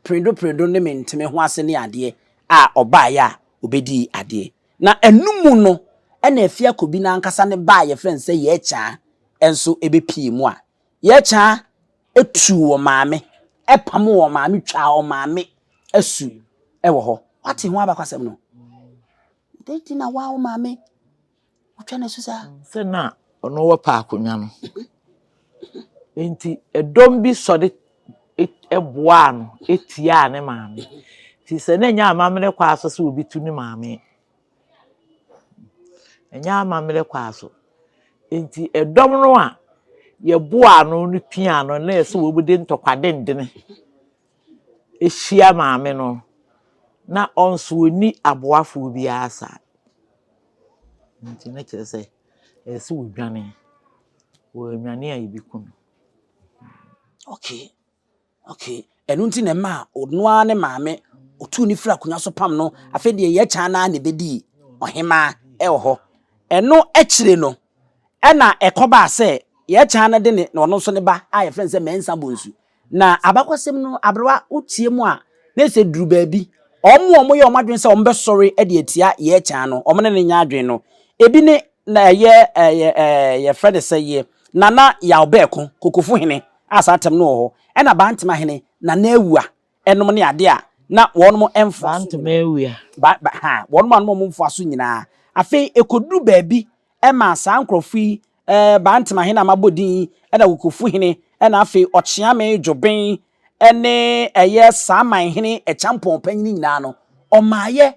peredo peredo ne mente me ho ase ne adeɛ a ɔbaeɛ a ɔbɛdii adeɛ. Na ɛno mu no na Afia Kobi no ankasa ne ba a yɛfrɛ no sɛ Yɛɛkyaa nso bɛpuee mu a Yɛɛkyaa tuu wɔn maame, pamoo wɔn maame, twaa wɔn maame asu wɔ hɔ. Woate ho abakwasɛm no? Dɛn nti na woa wo maame wotwa no asu saa? Sɛ na ɔno wɔpɛ akonnwa no nti ɛdɔm bi sɔre boaa no tiaa ne maame. Nti sɛ na ɛnyɛ amammerɛ kwan so sɛ obi tu ne maame. Ɛnyɛ amammerɛ kwan so. Nti ɛdɔm no a yɛboaa no no piaa no na ɛsɛ wɔde ntɔkwa dendene hyia maame no na ɔnso ɔnni aboafoɔ biara saa. Nti na kyerɛ sɛ ɛsɛ sɛ ɔdwane. Wannwane a yɛbɛku no. Okay, okay. Ɛno nti na ɛmaa ɔno ara ne maame ɔtuu ne firi akonnwa so pam no. Afei deɛ Yɛkyan no ara na ɛbɛdii ɔhemaa wɔ hɔ. Ɛno akyire no, ɛna ɛkɔbaa sɛ Yɛkyan no de ne ɔno nso ne ba a yɛfrɛ no sɛ Mensah Bonsu Na abakɔsɛm no, aberewa, wotie mu a, na ɛsɛ duru baabi. Wɔn a wɔyɛ wɔn adwene sɛ wɔbɛsɔre de atia Yɛɛkyan no, wɔn ne no nyɛ adwene no, ebi ne na ɛyɛ ɛyɛ ɛɛ yɛfrɛ no sɛ yɛ Nana Yaw Bɛɛko, Kokofo hene a saa tɛm no wɔ hɔ, ɛna Bantema hene Nana Awua nom ne adeɛ a na wɔn mfoa so Bantema Awua. Ba, ba, ha, wɔn a na wɔn mfoa so nyinaa. Afei ɛkɔduru baabi Ɛmaa saa nkurɔfo yi, ɛɛ, Bantama hene a mabɔ din yi, ɛna Kokofu hene, ɛna afei Ɔkyeame Dwoben, ɛne ɛyɛ Saaman hene Ɛkyampɔn panyin nyinaa no, ɔmaayɛ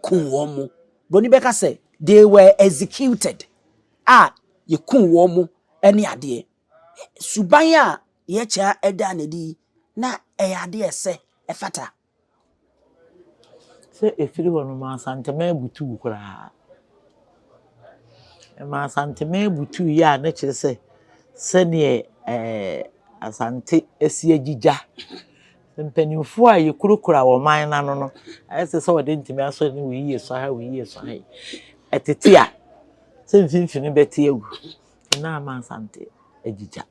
kum wɔn mo. Buroni bɛka sɛ, they were executed, a yɛkum wɔn mo ne adeɛ. Suban a Yɛkyɛ daa no adi yi, na ɛyɛ adeɛ a ɛsɛ, ɛfata. Sɛ ɛfiri hɔ no, ɛmaa Asanteman butuu koraa. Ɛmaa Asanteman butuiɛ a na kyerɛ sɛ sɛdeɛ ɛɛ Asante asi agyigya. Mpanimfoɔ a yɛkurakura ɔman no ano no, ayɛ sɛ sɛ wɔde ntoma asɔ ne wei yɛ sɔ ha, wei yɛ sɔ ha yi. Ɛtete a, sɛ mfimfini bɛte agu. Na ama Asante agyigya.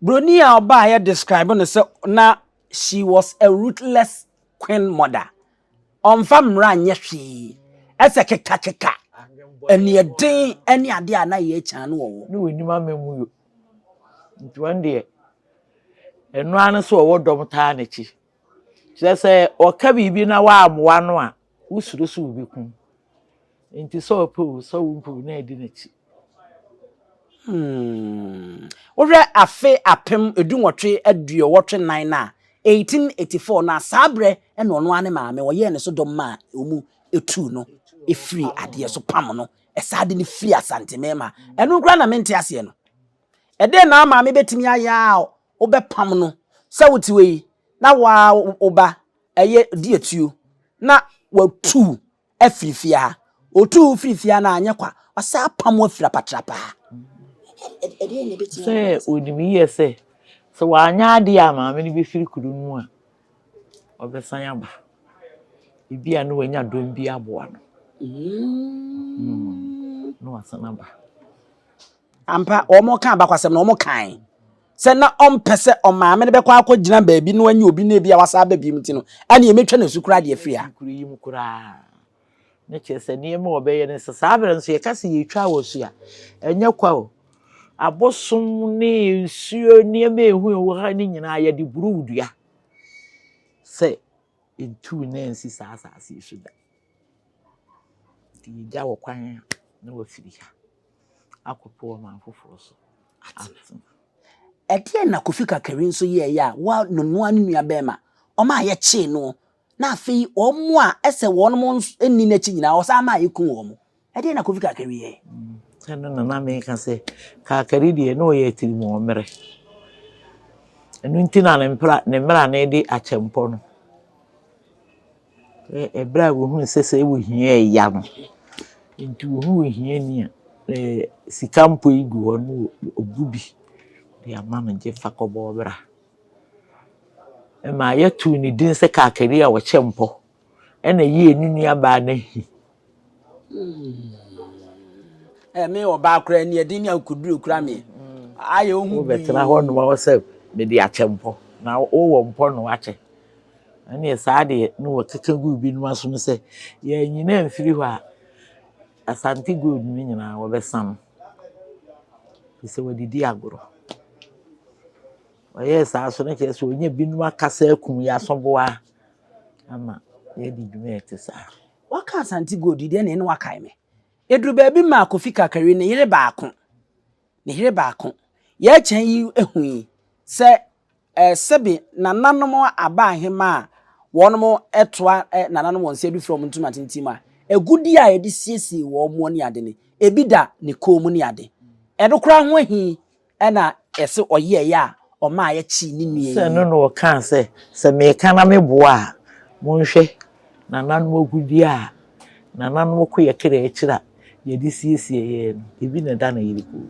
Broni a ɔbaeɛ describe no sɛ na she was a ruthless queen mother. Ɔmfa mmara nyɛ hwee. Ɛsɛ kekakeka, aniɛden ne adeɛ a na yɛ kyan no wɔ hɔ. Ne w'anim ama mu yo. Nti wɔn deɛ, ɛno ara ne sɛ ɔwɔ dɔm taa n'akyi. Kyerɛ sɛ ɔka biribi na woammoa no a, wosuro sɛ wobɛku wo. Nti sɛ ɔpɛ o, sɛ wompɛ o, na adi n'akyi. Hmm. Wohwɛ afe 1884 no a, 1884 no a, saa berɛ na ɔno ara ne maame, ɔyɛɛ ne so dɔm maa wɔn tuu no firii adeɛ so pam no, ɛsaa de no firi Asante mmarima. Ɛno koraa na mente aseɛ no. Ɛdɛn na maame bɛtumi ayɛ a wobɛpam no sɛ wote hɔ yi na woa wo ba ɛyɛ di atuo na watu afiri fie ha. Otuu wo firi fie a na anyɛ kwa, wasan apam wo afiri apatrapaa. Ɛdeɛn na ɛbɛtumi Sɛ aba saa? onim yie sɛ, sɛ wanyɛ adeɛ a maame no bɛfiri kuro no mu a, ɔbɛsan aba. Ebi a na wanya dɔm bi aboa no. Mm. Na wasan aba. Ampa, wɔka abakwasɛm no, wɔkae sɛ na ɔmpɛ sɛ ɔmaame no bɛkɔ akɔgyina baabi na wanya obi na ebi a wasan aba bio nti no, ɛnneɛ mɛtwa no asu koraa de afiri ha. Kuro yi mu koraa. Ne kyerɛ sɛ nneɛma a wɔbɛyɛ no sɛ saa berɛ nso yɛka sɛ yɛtwa wɔ so a, ɛnyɛ kwa o. Abosom ne nsuo nneɛma ehu ɛwɔ ha no nyinaa yɛde buru dua sɛ ntu na nsi saa asase yi so da. Nti yɛgya wɔ kwan a na wafiri ha. akɔpɛ ɔman foforɔ so atena. Ɛdeɛn na Kofi Kakari nso yɛeɛ a wa nonoa ne nua bɛɛma, ɔmaa yɛkyee noɔ, na afei wɔn a ɛsɛ wɔn nni n'akyi nyinaa ɔsan maa yɛkuu wɔn? Ɛdeɛn na Kofi Kakari yɛeɛ? Ɛno na na meka sɛ Kakari deɛ na ɔyɛ atirimuɔmmerɛ. Ɛno nti na ne mpra ne mmrane de akyɛmpɔ no. Ɛberɛ a wɔhunu sɛ sɛ ohia ɛya no, nti wɔhu ohiani a, ɛɛ sika mpo yi gu hɔ no ɔbu bi de ama no gye fa kɔbɔ bra. Ɛma yɛtoo ne din sɛ Kakari a ɔkyɛ mpɔ ɛna yie ne nuabaa no ahi. Ɛɛ me ɔbaa koraa ni ɛden ne akokoduro kura me. Ayɛ ohu bi. Wobɛtena hɔ nom wɔ sɛ mede akyɛ mpɔ na wowɔ mpɔ na wakyɛ. Ɛnneɛ saa deɛ na wɔkeka guu binom asom sɛ yɛannyina amfiri hɔ a, Asante Gold no nyinaa wɔbɛsa no. Ɛfiri sɛ wɔde di agorɔ. Wɔyɛɛ saa so no kyerɛ sɛ wɔnya binom akasa akum yɛn asoboa ama yɛadi dwuma a ɛte saa. Waka Asante Gold yi deɛ na ɛne wakae me. Ɛduru baabi maa Kofi Kakari ne yere baako, ne yere baako, yɛkyɛn yi hui sɛ Sɛbe nananom aba ahemmaa a wɔnom toa nananom wɔn nsa adu fira wɔn ntoma tenten mu a, agudeɛ a yɛde siesie wɔn ne ade no, ebi da ne kɔn mu ne ade. Ɛno koraa ho ahi na ɛse ɔyɛeɛ a ɔmaa yɛkyee ne nua yi. Sɛ ɛno na ɔkaa sɛ, Sɛ meka na meboa a, monhwɛ nananom agudeɛ a nananom ko yɛ kra akyiri a yɛde siesie yɛn no, ebi na ɛda ne yere kɔn mu.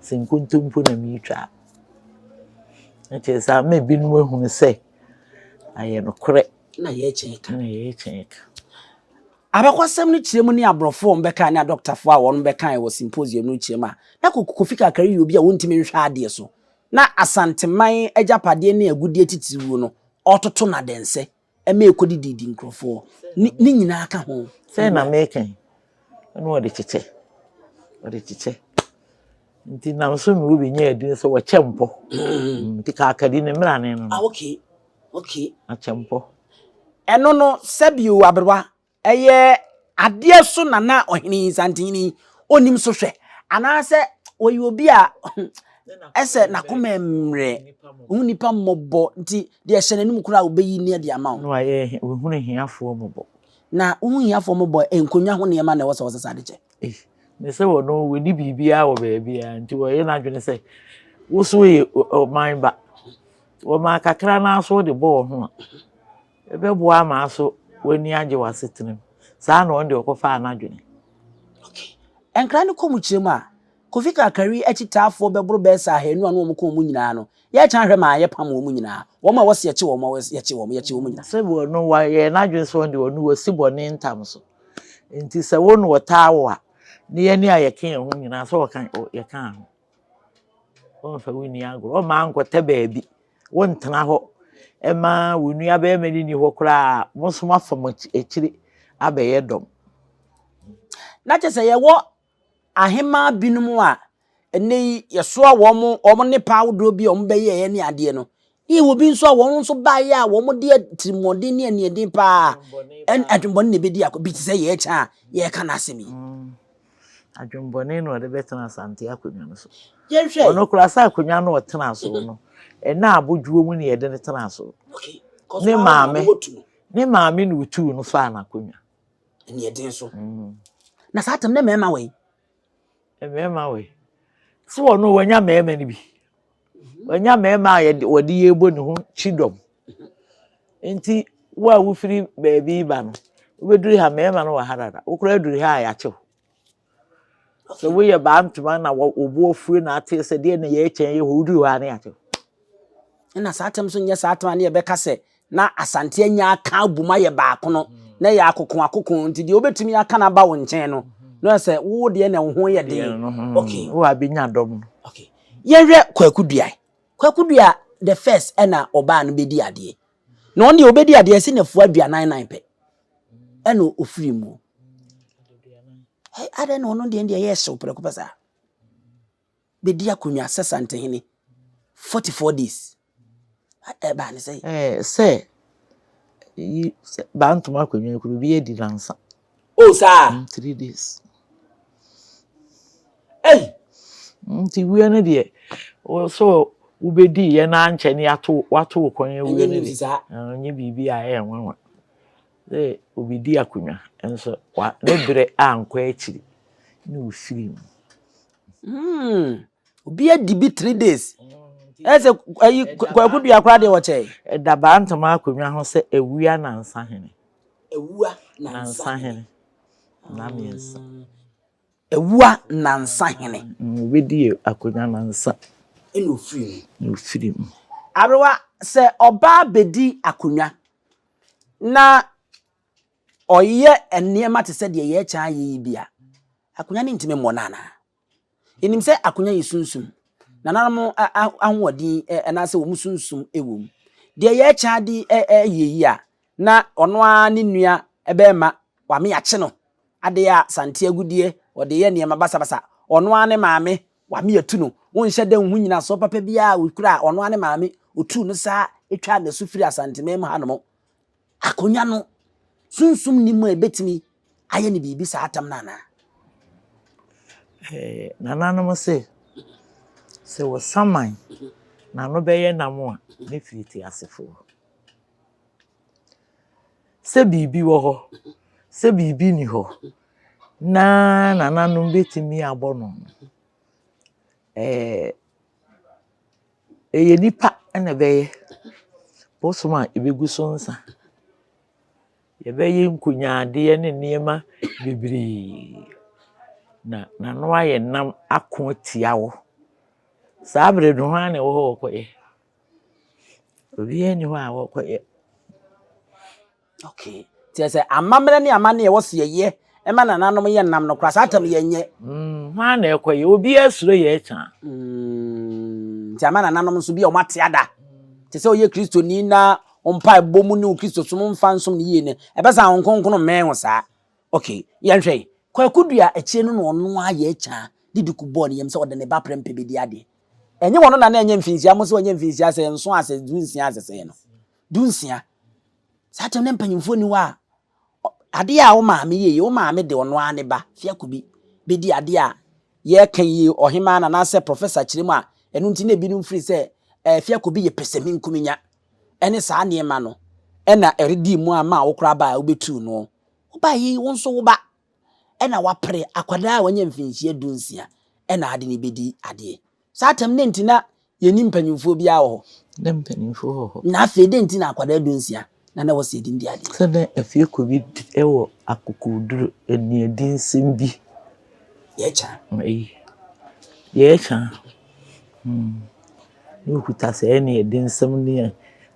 Sɛ nkontompo na meretwa a. Na kyerɛ sɛ ama ebinom ahunu sɛ ayɛ nokorɛ. Na yɛrekyɛn ka. Na yɛrekyɛn ka. Abakɔsɛm no kyerɛ mu ne aborɔfo a wɔbɛkae ne adɔktafo a wɔbɛkae wɔ symposium no kyerɛ mu a, na Kofi Kakari yɛ obi a wontumi nhwɛ adeɛ so. Na Asanteman agyapadeɛ ne agudeɛ titiriw no, ɔretoto no adɛnsɛ ma ɛkɔdididi nkurɔfoɔ. Ne ne nyinaa ka ho. Sɛ na meka yi, ɛna ɔde kyekyɛ, ɔde kyekyɛ. Nti nam so na wobɛnya adin sɛ wɔkyɛ mpɔ. Mm. Nti kaakadi ne mmerane no. Ah, okay. Okay. Akyɛ mpɔ. Ɛno no, sɛbio aberewa, Ɛyɛ adeɛ so na na ɔhene yi, Nsantehene yi, ɔnnim so hwɛ? Anaasɛ ɔyɛ obi a ɛsɛ n'akoma mmerɛ, ɔhu nnipa mmɔbɔ nti deɛ ɛhyɛ n'anim koraa ɔbɛyi ne de ama wo? Na wayɛ ɔhunu ahiafoɔ mmɔbɔ. Na wohu hiafoɔ mmɔbɔ a, nkonnwa ho nneɛma na ɛwɔ sɛ wɔsesa de kyɛ. Ei, ne sɛ ɔno wɔnni biribiara wɔ baabiara nti wɔyɛ n'adwene sɛ wo so woyɛ ɔman ba, wɔmaa kakra no ara so wode bɔ wo ho a, Ɛbɛboa ama aso w'ani agye w'asetena mu. Saa na ɔno deɛ ɔkɔfaa n'adwene. Okay. Nkra no kɔ mu kyerɛ mu a, Kofi Kakari akyitaafoɔ bɛboro bɛyɛ sɛ ahanu a na wɔn ka wɔn nyinaa no, yɛrekyɛn ahwɛ maa yɛpam wɔn nyinaa. Wɔn a wɔse yɛkye wɔn, yɛkye wɔn, yɛkye wɔn nyinaa. Sɛ ɔno wayɛ n'adwene sɛ ɔno deɛ ɔno wasi bɔne ntam so. Nti sɛ wo na ɔtaa wo a, ne yɛne a yɛka yɛn ho nyinaa sɛ ɔka yɛka ho. Ɔmfa wo nni agorɔ, ɔmma ankɔtɛ baabi. Wontena hɔ mma wo nuabarima no nni hɔ koraa a, mo nso moafa mo akyiri abɛyɛ dɔm. Na kyerɛ sɛ yɛwɔ ahemmaa binom a ɛnnɛ yi yɛsoa wɔn wɔn nnepa ahodoɔ bi a wɔbɛyɛeɛ ne adeɛ no. Ne yɛwɔ bi nso a wɔn nso baeɛ a wɔde atirimuɔden ne aniɛden paa adwemmɔne na ɛbɛdi akɔ bi te sɛ yɛrekyɛ a yɛreka n'asɛm yi. Mm. Adwemmɔne na ɔde bɛtena Asante akonnwa no so. Yɛnhwɛ. Ɔno koraa sɛ akonnwa no ɔtena so no, ɛna abodwoɔ mu na yɛde no tena so. Ne maame, ne maame na otuu no faa n'akonnwa. Ɛne so. Mm. Na saa tam ne mmarima wɔ yi. Mmarima wɔ yi. So ɔno wanya mmarima no bi. Wanya mmarima a yɛde wɔde yɛbɔ ne ho kyidɔm. Nti wo a wofiri baabi ba no, Wobɛduru ha mmarima no wɔ ha dada. Wo koraa duru ha a yɛakye wo. Sɛ woyɛ baa ntoma na wo bo afue na ate sɛ deɛ na yɛkyɛn yɛ hɔ woduru hɔ a ne yɛakye wo. Ɛna saa atɛm nso nyɛ saa atɛm a ne yɛbɛka sɛ na Asante anya aka abom ayɛ baako no na ɛyɛ akoko akoko nti deɛ wobɛtumi aka no aba wo nkyɛn no na sɛ wo deɛ na wo ho yɛ den. Okay. Wo a bɛnya dɔm no. Okay. Yɛhwɛ Kwaku Dua. Kwaku Dua the first ɛna ɔbaa no bɛdi adeɛ. Na ɔno deɛ ɔbɛdi adeɛ ɛsi nafua aduanan nan pɛ ɛna ɔfiri mu. Adɛn na ɔno deɛ deɛ ɛyɛ hyew prɛko pɛ saa? Bɛdi akonnwa sɛ Santehene 44 days. Ɛbaa ne sɛ. Ɛɛ sɛ yi sɛ bantoma akonnwa kuro bi adi nansa. Oh saa. 3 days. Hey. Nti wia no deɛ so wobɛdi yɛ na nkyɛn ne ato wato wo kɔn awia no deɛ ɛnyɛ biribi a ɛyɛ nwanwa sɛ obi di akonnwa nso wa ne berɛ ankɔ akyiri na ofiri mu. Obi adi bi 3 days. Ɛsɛ ayi Kwaku Dua koraa deɛ wɔkyɛ. Ɛda bantoma akonnwa ho sɛ awia nansa hene. Awua nansa hene. Na mmiɛnsa. Awua nansa hene. Obɛdi akonnwa nansa. Ɛna ofiri mu. Na ofiri mu. Aberewa sɛ ɔbaa bɛdi akonnwa na ɔyɛ nneɛma te sɛ deɛ yɛrekyɛn ayɛ yi bi a akonnwa no ntumi mmɔ no anaa? Yɛnim sɛ akonnwa yɛ sunsum. Nananom ahoɔden anaasɛ wɔn sunsum wɔ mu. Deɛ yɛrekyɛn ade ɛyɛ yi a na ɔno ara ne nua bɛrima wame akye no adeɛ a sante agudeɛ ɔde yɛ nneɛma basabasa ɔno ara ne maame wame atu no wonhyɛ da nhu nyinasoɔ papa biara okura a ɔno ara ne maame otu no saa etwa n'asu firi asanteman mu hanom akonnwa no sunsum ni mu a ebetumi ayɛ ne biribi saa atam no anaa? Nananom se sɛ wɔsaman n'ano bɛyɛ nam a ne firi teasefoɔ. Sɛ biribi wɔ hɔ, sɛ biribi ni hɔ na nananom bɛtumi abɔ no no, ɛyɛ nipa na ɛbɛyɛ. Bosom a ɛbɛgu so nsa. Yɛbɛyɛ nkonyaadeɛ ne nneɛma bebree na n'ano ayɛ nam ako atia wo. Saa bere no hwan na ɛwɔ hɔ a wɔkɔyɛ? Obiara nni hɔ a wɔkɔyɛ. Okay. Kyerɛ sɛ amammerɛ ne amanneɛ ɛwɔ sɛ yɛyɛ ɛma nananom yɛ nam no koraa saa tam yɛnyɛ. Hwan na ɛkɔyɛ? Obiara suro yɛ ɛkya. Nti ama nananom nso bi a wɔn ate ada. Te sɛ ɔyɛ kristoni na mpaebɔ mu ne wo kristosom mfa nsom ne yie no ɛbɛsa wo nkonkron mmɛn ho saa. Okay, yɛnhwɛ yi. Kwaku Dua akyire no na ɔno ayɛ akya de duku bɔɔ ne yam sɛ ɔde ne ba prɛmpɛ bɛdi adeɛ. Ɛnyɛ wɔn na na ɛnyɛ mfinhyia mo sɛ ɔnyɛ mfinhyia sɛ nson asɛ 16 asɛ sɛn no. 16. Saa kyɛm ne mpanyimfoɔ ni hɔ a adeɛ a wo maame yɛ yi wo maame de ɔno ara ne ba Fiakobi bɛdi adeɛ a yɛreka yi ɔhemaa no anaasɛ professor kyerɛ mu a ɛno nti na ebinom firi sɛ Fiakobi yɛ pɛsɛmenkominya ɛne saa nneɛma no ɛna ɛredi mu ama a wo koraa ba a wobɛtuu no. Woba yi wo nso wo ba ɛna wapere akwadaa a wanya mfinhyia 16 ɛna ade ne bɛdi adeɛ. Saa tam ne nti na yɛni mpanyimfoɔ biara wɔ hɔ. Ne mpanyimfoɔ wɔ hɔ. Na afei de nti na akwadaa 16 na wɔ sɛ yɛde di adeɛ. Sɛ na Afiekobi wɔ akokoduro aniɛdinsɛm bi. Yɛkya. Eyi yɛkya. Na okuta saa aniɛdinsɛm ne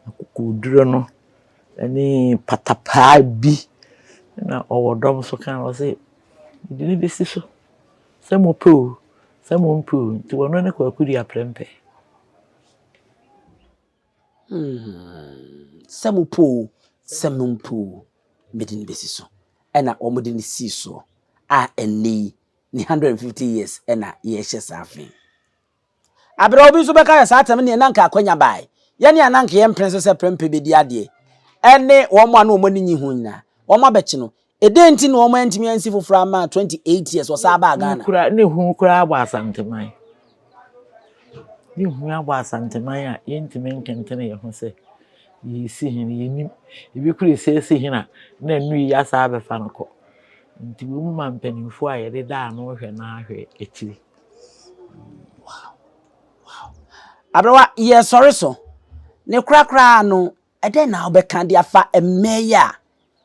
akokoduro no ne patapaa bi na ɔwɔ dɔm so ka ɔse mede no bɛsi so sɛ mopɛ o sɛ mompɛ o nti ɔno ne Kwaku Dua prɛmpɛ. Sɛ mopɛ o sɛ mompɛ o mede no bɛsi so ɛna wɔde no sii soɔ a ɛnnɛ yi ne 150 years ɛna yɛrehyɛ saa afei. Aberɛ obi nso bɛka sɛ saa tɛm neɛ na nka akwanya bae yɛne a na nka yɛmpene so sɛ prɛmpɛ bɛdi adeɛ ɛne wɔn a na wɔn ani nyi ho nyinaa wɔn abɛkye no ɛdɛn nti na wɔn antumi ansi foforɔ ama 28 years wɔsan baa Ghana. Kura ne hu koraa abɔ Asanteman. Ne hu abɔ Asanteman a yɛntumi nkentene yɛn ho sɛ yɛsi hene yɛnim. Ebi kura esi esi hene a na anu yi asa abɛfa no kɔ. Nti wɔn mu ma mpanimfoɔ a yɛde da ano hwɛ na ahwɛ akyiri. Wow. Aberewa yɛsɔre so ne korakoraa no ɛdɛn na wobɛka de afa mmaa yi a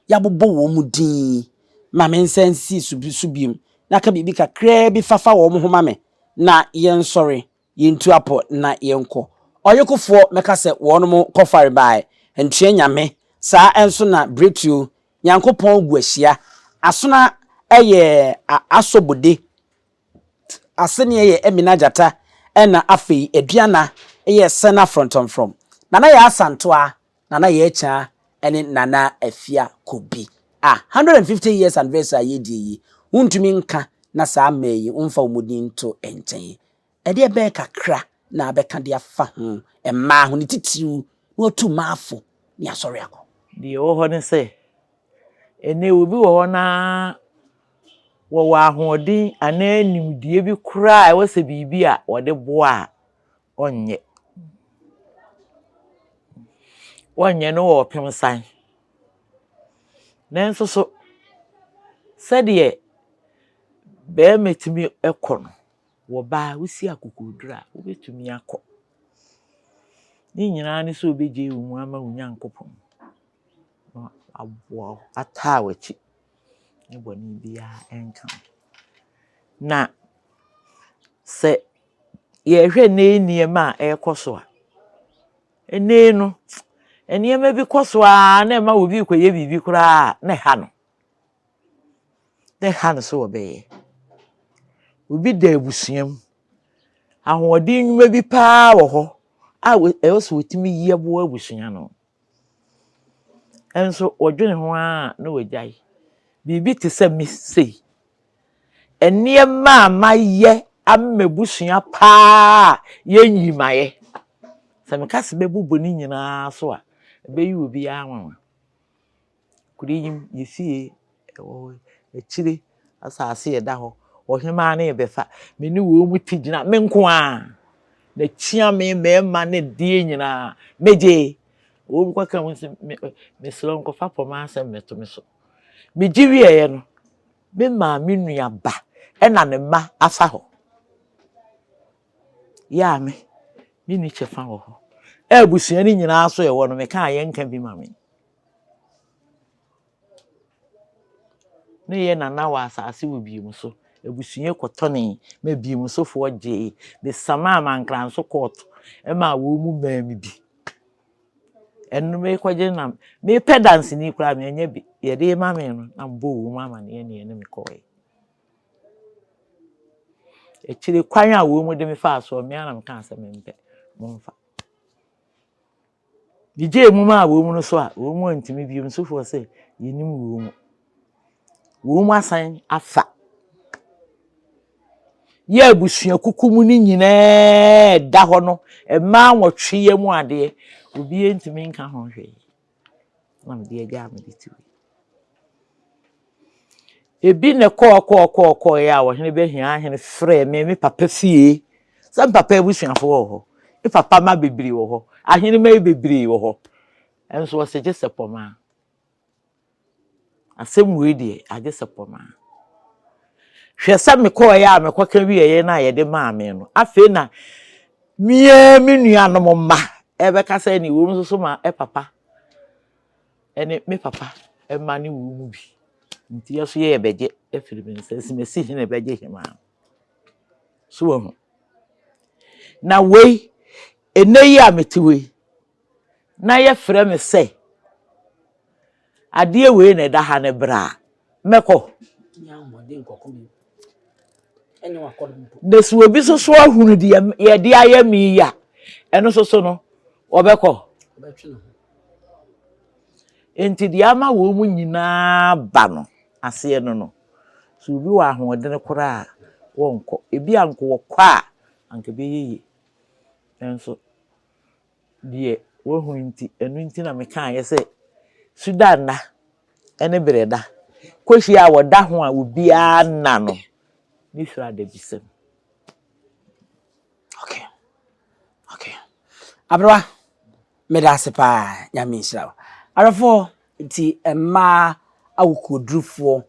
yɛabobɔ wɔn din yi, ma me nsa nsi so bi so bio na ka biribi kakraa bi fa fa wɔn ho ma me na yɛnsɔre, yɛntu apɔ na yɛnkɔ. Ɔyekofoɔ mɛka sɛ wɔnom kɔfare bae, ntua Nyame, saa nso na Bretuo, Nyankopɔn gu ahyia, Asona yɛ Asobode, Aseneɛ yɛ Amina Gyata ɛna afei Aduana yɛ Sɛna Frɔntɔmfrɔm. Nana Yaa Asantoa, Nana Yaa Kyaa ɛne Nana Afia Kobi. A 150 years anniversary a yɛredie yi, wontumi nka na saa mmaa yi womfa wɔn din nto nkyɛn. Ɛdeɛ bɛn kakra na abɛka de afa ho, mmaa ho, ne titiriw na watu mmaa fo ne asɔre akɔ? Deɛ ɛwɔ hɔ ne sɛ, ɛnnɛ obi wɔ hɔ na wɔwɔ ahoɔden anaa nimdeɛ bi koraa a ɛwɔ sɛ biribi a wɔde boa a, ɔnyɛ. Wɔnyɛ no wɔ ɔpem san. Nanso so, sɛdeɛ barima tumi kɔ no, wɔ baa wosi akokoduru a, wobɛtumi akɔ. Ne nyinaa ne sɛ wobɛgyae wo mu ama wo Nyankopɔn na waboa wo, ataa w'akyi. Ne bɔne biara nka ho. Na sɛ yɛhwɛ nnɛ yi nneɛma a ɛrekɔ so a, ɛnnɛ yi no, nneɛma bi kɔ so ara na ɛma obi rekɔyɛ biribi koraa a, na ɛha no. Na ɛha no sɛ ɔbɛyɛ. Obi da abusua mu. Ahoɔden nnwuma bi paa wɔ hɔ a ɛwɔ sɛ wɔtumi yɛ boa abusua no. Nso wɔdwene ho ara na wɔagyae. Biribi te sɛ me sei, nneɛma a mayɛ ama m'abusua paa a yɛnyi mayɛ. Sɛ meka sɛ mɛbobɔ ne nyinaa so a, ɛbɛyɛ obiara nwanwa. Kuro yi mu, yɛ fie ɛwɔ hɔ, akyire asase a ɛda hɔ, ɔhemaa no rebɛfa, me ne wɔn mu ti gyina, me nko ara. Na kyia me mmarima ne deɛ nyinaa, megye. Wɔn kɔka mu sɛ, me mesrɛ wo nkɔfa pɔma asɛm mmɛto me so. Megye wieeɛ no, me maame nua ba ɛna ne mma afa hɔ. Yɛ a me, menni kyɛfa wɔ hɔ. Abusua no nyinaa so ɛwɔ no, mekaa yɛnka bi ma me. Ne yɛ nana wɔ asase wɔ wiem so. Abusua kɔtɔnee ma wiem sofoɔ gyee. Mesamaa Mankranso kɔɔto maa wɔn mu maa me bi. Ɛno mekɔgye na mepɛ danseni koraa mannya bi. Yɛde rema me no na mebɔɔ wɔn mu amaneɛ ne yɛne me kɔɔe. Akyire kwan a wɔn de me faa soɔ me ara na mekaa sɛ mempɛ, momfa. Megyee mu maa wɔn no so a, wɔn mu antumi bio. Nsofoɔ sɛ, yɛnim wɔn mu. Wɔn mu asan afa. Yɛ abusua kuku mu no nyinaa da hɔ no, mmaa nwɔtwe yɛ mu adeɛ, obiara ntumi nka ho hwee. Na mede agya a mede ti wei. Ebi na ɛkɔɔ kɔɔ kɔɔ kɔɔeɛ a ɔhene bɛhia ahene frɛɛ me me papa fie sɛ me papa abusuafoɔ wɔ hɔ, me papa mma bebree wɔ hɔ, ahene mma yi bebree wɔ hɔ. Nso ɔse gye sɛ pɔmaa. Asɛm wei deɛ agye sɛ pɔmaa. Hwɛ sɛ mekɔɔeɛ a mekɔka wieeɛ no a yɛde maa me no, afei na me ara me nuanom mma ɛbɛka sɛ ne wɔn nso so ma papa ɛne me papa mma ne wɔn mu bi. Nti yɛ so yɛ yɛbɛgye afiri me nsa si masi hene bɛgye hemaa. So wahu. Na wei, ɛnɛ yi a mete hɔ yi, na yɛfrɛ me sɛ adeɛ wei na ɛda ha no bra a, mɛkɔ. Na sɛ obi nso so ahunu deɛ yɛde ayɛ me yi a, ɛno nso so no, ɔbɛkɔ. Enti deɛ ama wɔn mu nyinaa ba no aseɛ no no, sɛ obi wɔ ahoɔdene koraa a, wɔnkɔ. Ebi a nka wɔkɔ a, anka ɛbɛyɛ yie. Nanso deɛ wɔahunu nti, ɛno nti na mekaeɛ sɛ Suda nna ne berɛ da. Kɔhyia a wɔda ho a obiara nna no, ne firi adabisam. Okay. Okay. Aberewa, meda ase paa, Nyame nhyira wo. Awerɛfoɔ, nti mmaa akokoɔdurufoɔ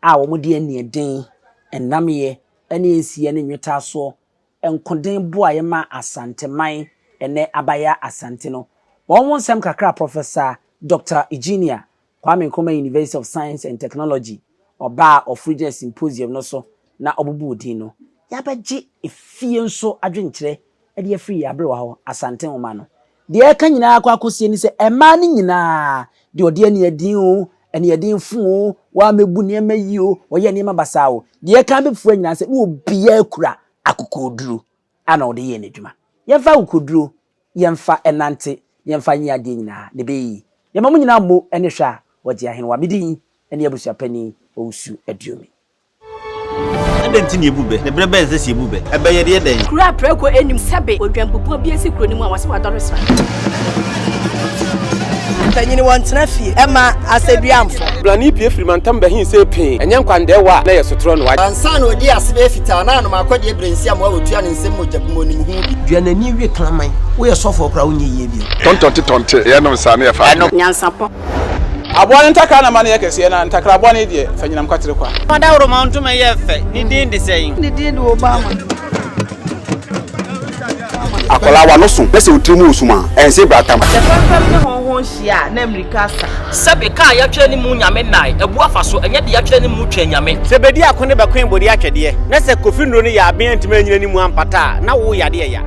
a wɔde aniɛden, nnamyɛ ne nsiyɛ ne nwetaasoɔ nkoden boaeɛ ma Asanteman ɛnnɛ abayɛ Asante no, wɔn ho nsɛm kakra a Professor Doctor Eugenia. Kwame Nkrumah University of Science and Technology, ɔbaa a ɔforo gyina symposium no so na ɔbobɔɔ din no. Yɛabɛgye efie nso adwenkyerɛ de afiri yɛn aberewa hɔ, Asante Nwoma no. Deɛ ɛreka nyinaa akɔ akɔsie ne sɛ mmaa no nyinaa, deɛ ɔde aniɛden oo, aniɛden fo oo, wammɛbu nneɛma yie oo, ɔyɛ nneɛma basaa oo, deɛ ɛreka abɛfua nyinaa ne sɛ na obiara kura akokoɔduro a na ɔde yɛ n'adwuma. Yɛmfa akokoɔduro, yɛmfa nnante, na yɛmfa nyɛ adeɛ nyinaa, na ɛbɛyɛ yie. Yɛma mo nyinaa mmo ne hwɛ a wɔgye ahenewa. Me din ne Abusuapanin Owusu Aduomi. Adɛn nti na yebu bɛ? Na bere bɛn na ɛsɛ sɛ yebu bɛ? Ɛbɛ yɛ deɛ dɛn? Kuro a prako nnim sɛbe odwanbubuo bi asi kuro no mu a wɔse wadɔre sra. Mpanyin wɔntena fie ɛma asɛduamfo. Blani pue firi mantam bɛhe see pee, ɛnyɛ nkwandɛɛwa a na ɛyɛ sotorɔ no wa. Ansa na odii ase bɛyɛ fitaa na anom akɔdeɛ berɛ nsi amoa wɔtua ne nsam mogya gu mu onim ho bi. Dua n'ani we kraman. Woyɛ sɔfoɔ koraa wonyɛ yie bio. Tɔntɔnte tɔnte yɛnom saa ne yɛfa adeɛ. Nyansapɔ. Aboa no ntakra na ma no yɛ kɛseɛ, na ntakra bɔne deɛ, fa nyinam kwatere kwa. Ɔdawuroma ntoma yɛ fɛ, ne din de sɛn? Ne din de Obama. Akwadaa w'ano so na sɛ wo tiri mu resum a, ɛnse bratam. Sɛ fɛmfɛm ne hɔnhɔn hyia a, na mmirika asa. Sɛbe kaa yɛatwerɛ ne mu Nyame nnae, abu afa so, ɛnyɛ de yɛatwerɛ ne mu twɛn Nyame. Sɛ bedi ako ne bɛkoe bode atwɛdeɛ, na sɛ Kofi nnuro no yɛ aben antumi anyina ne mu ampata a, na wo yadeɛ ya.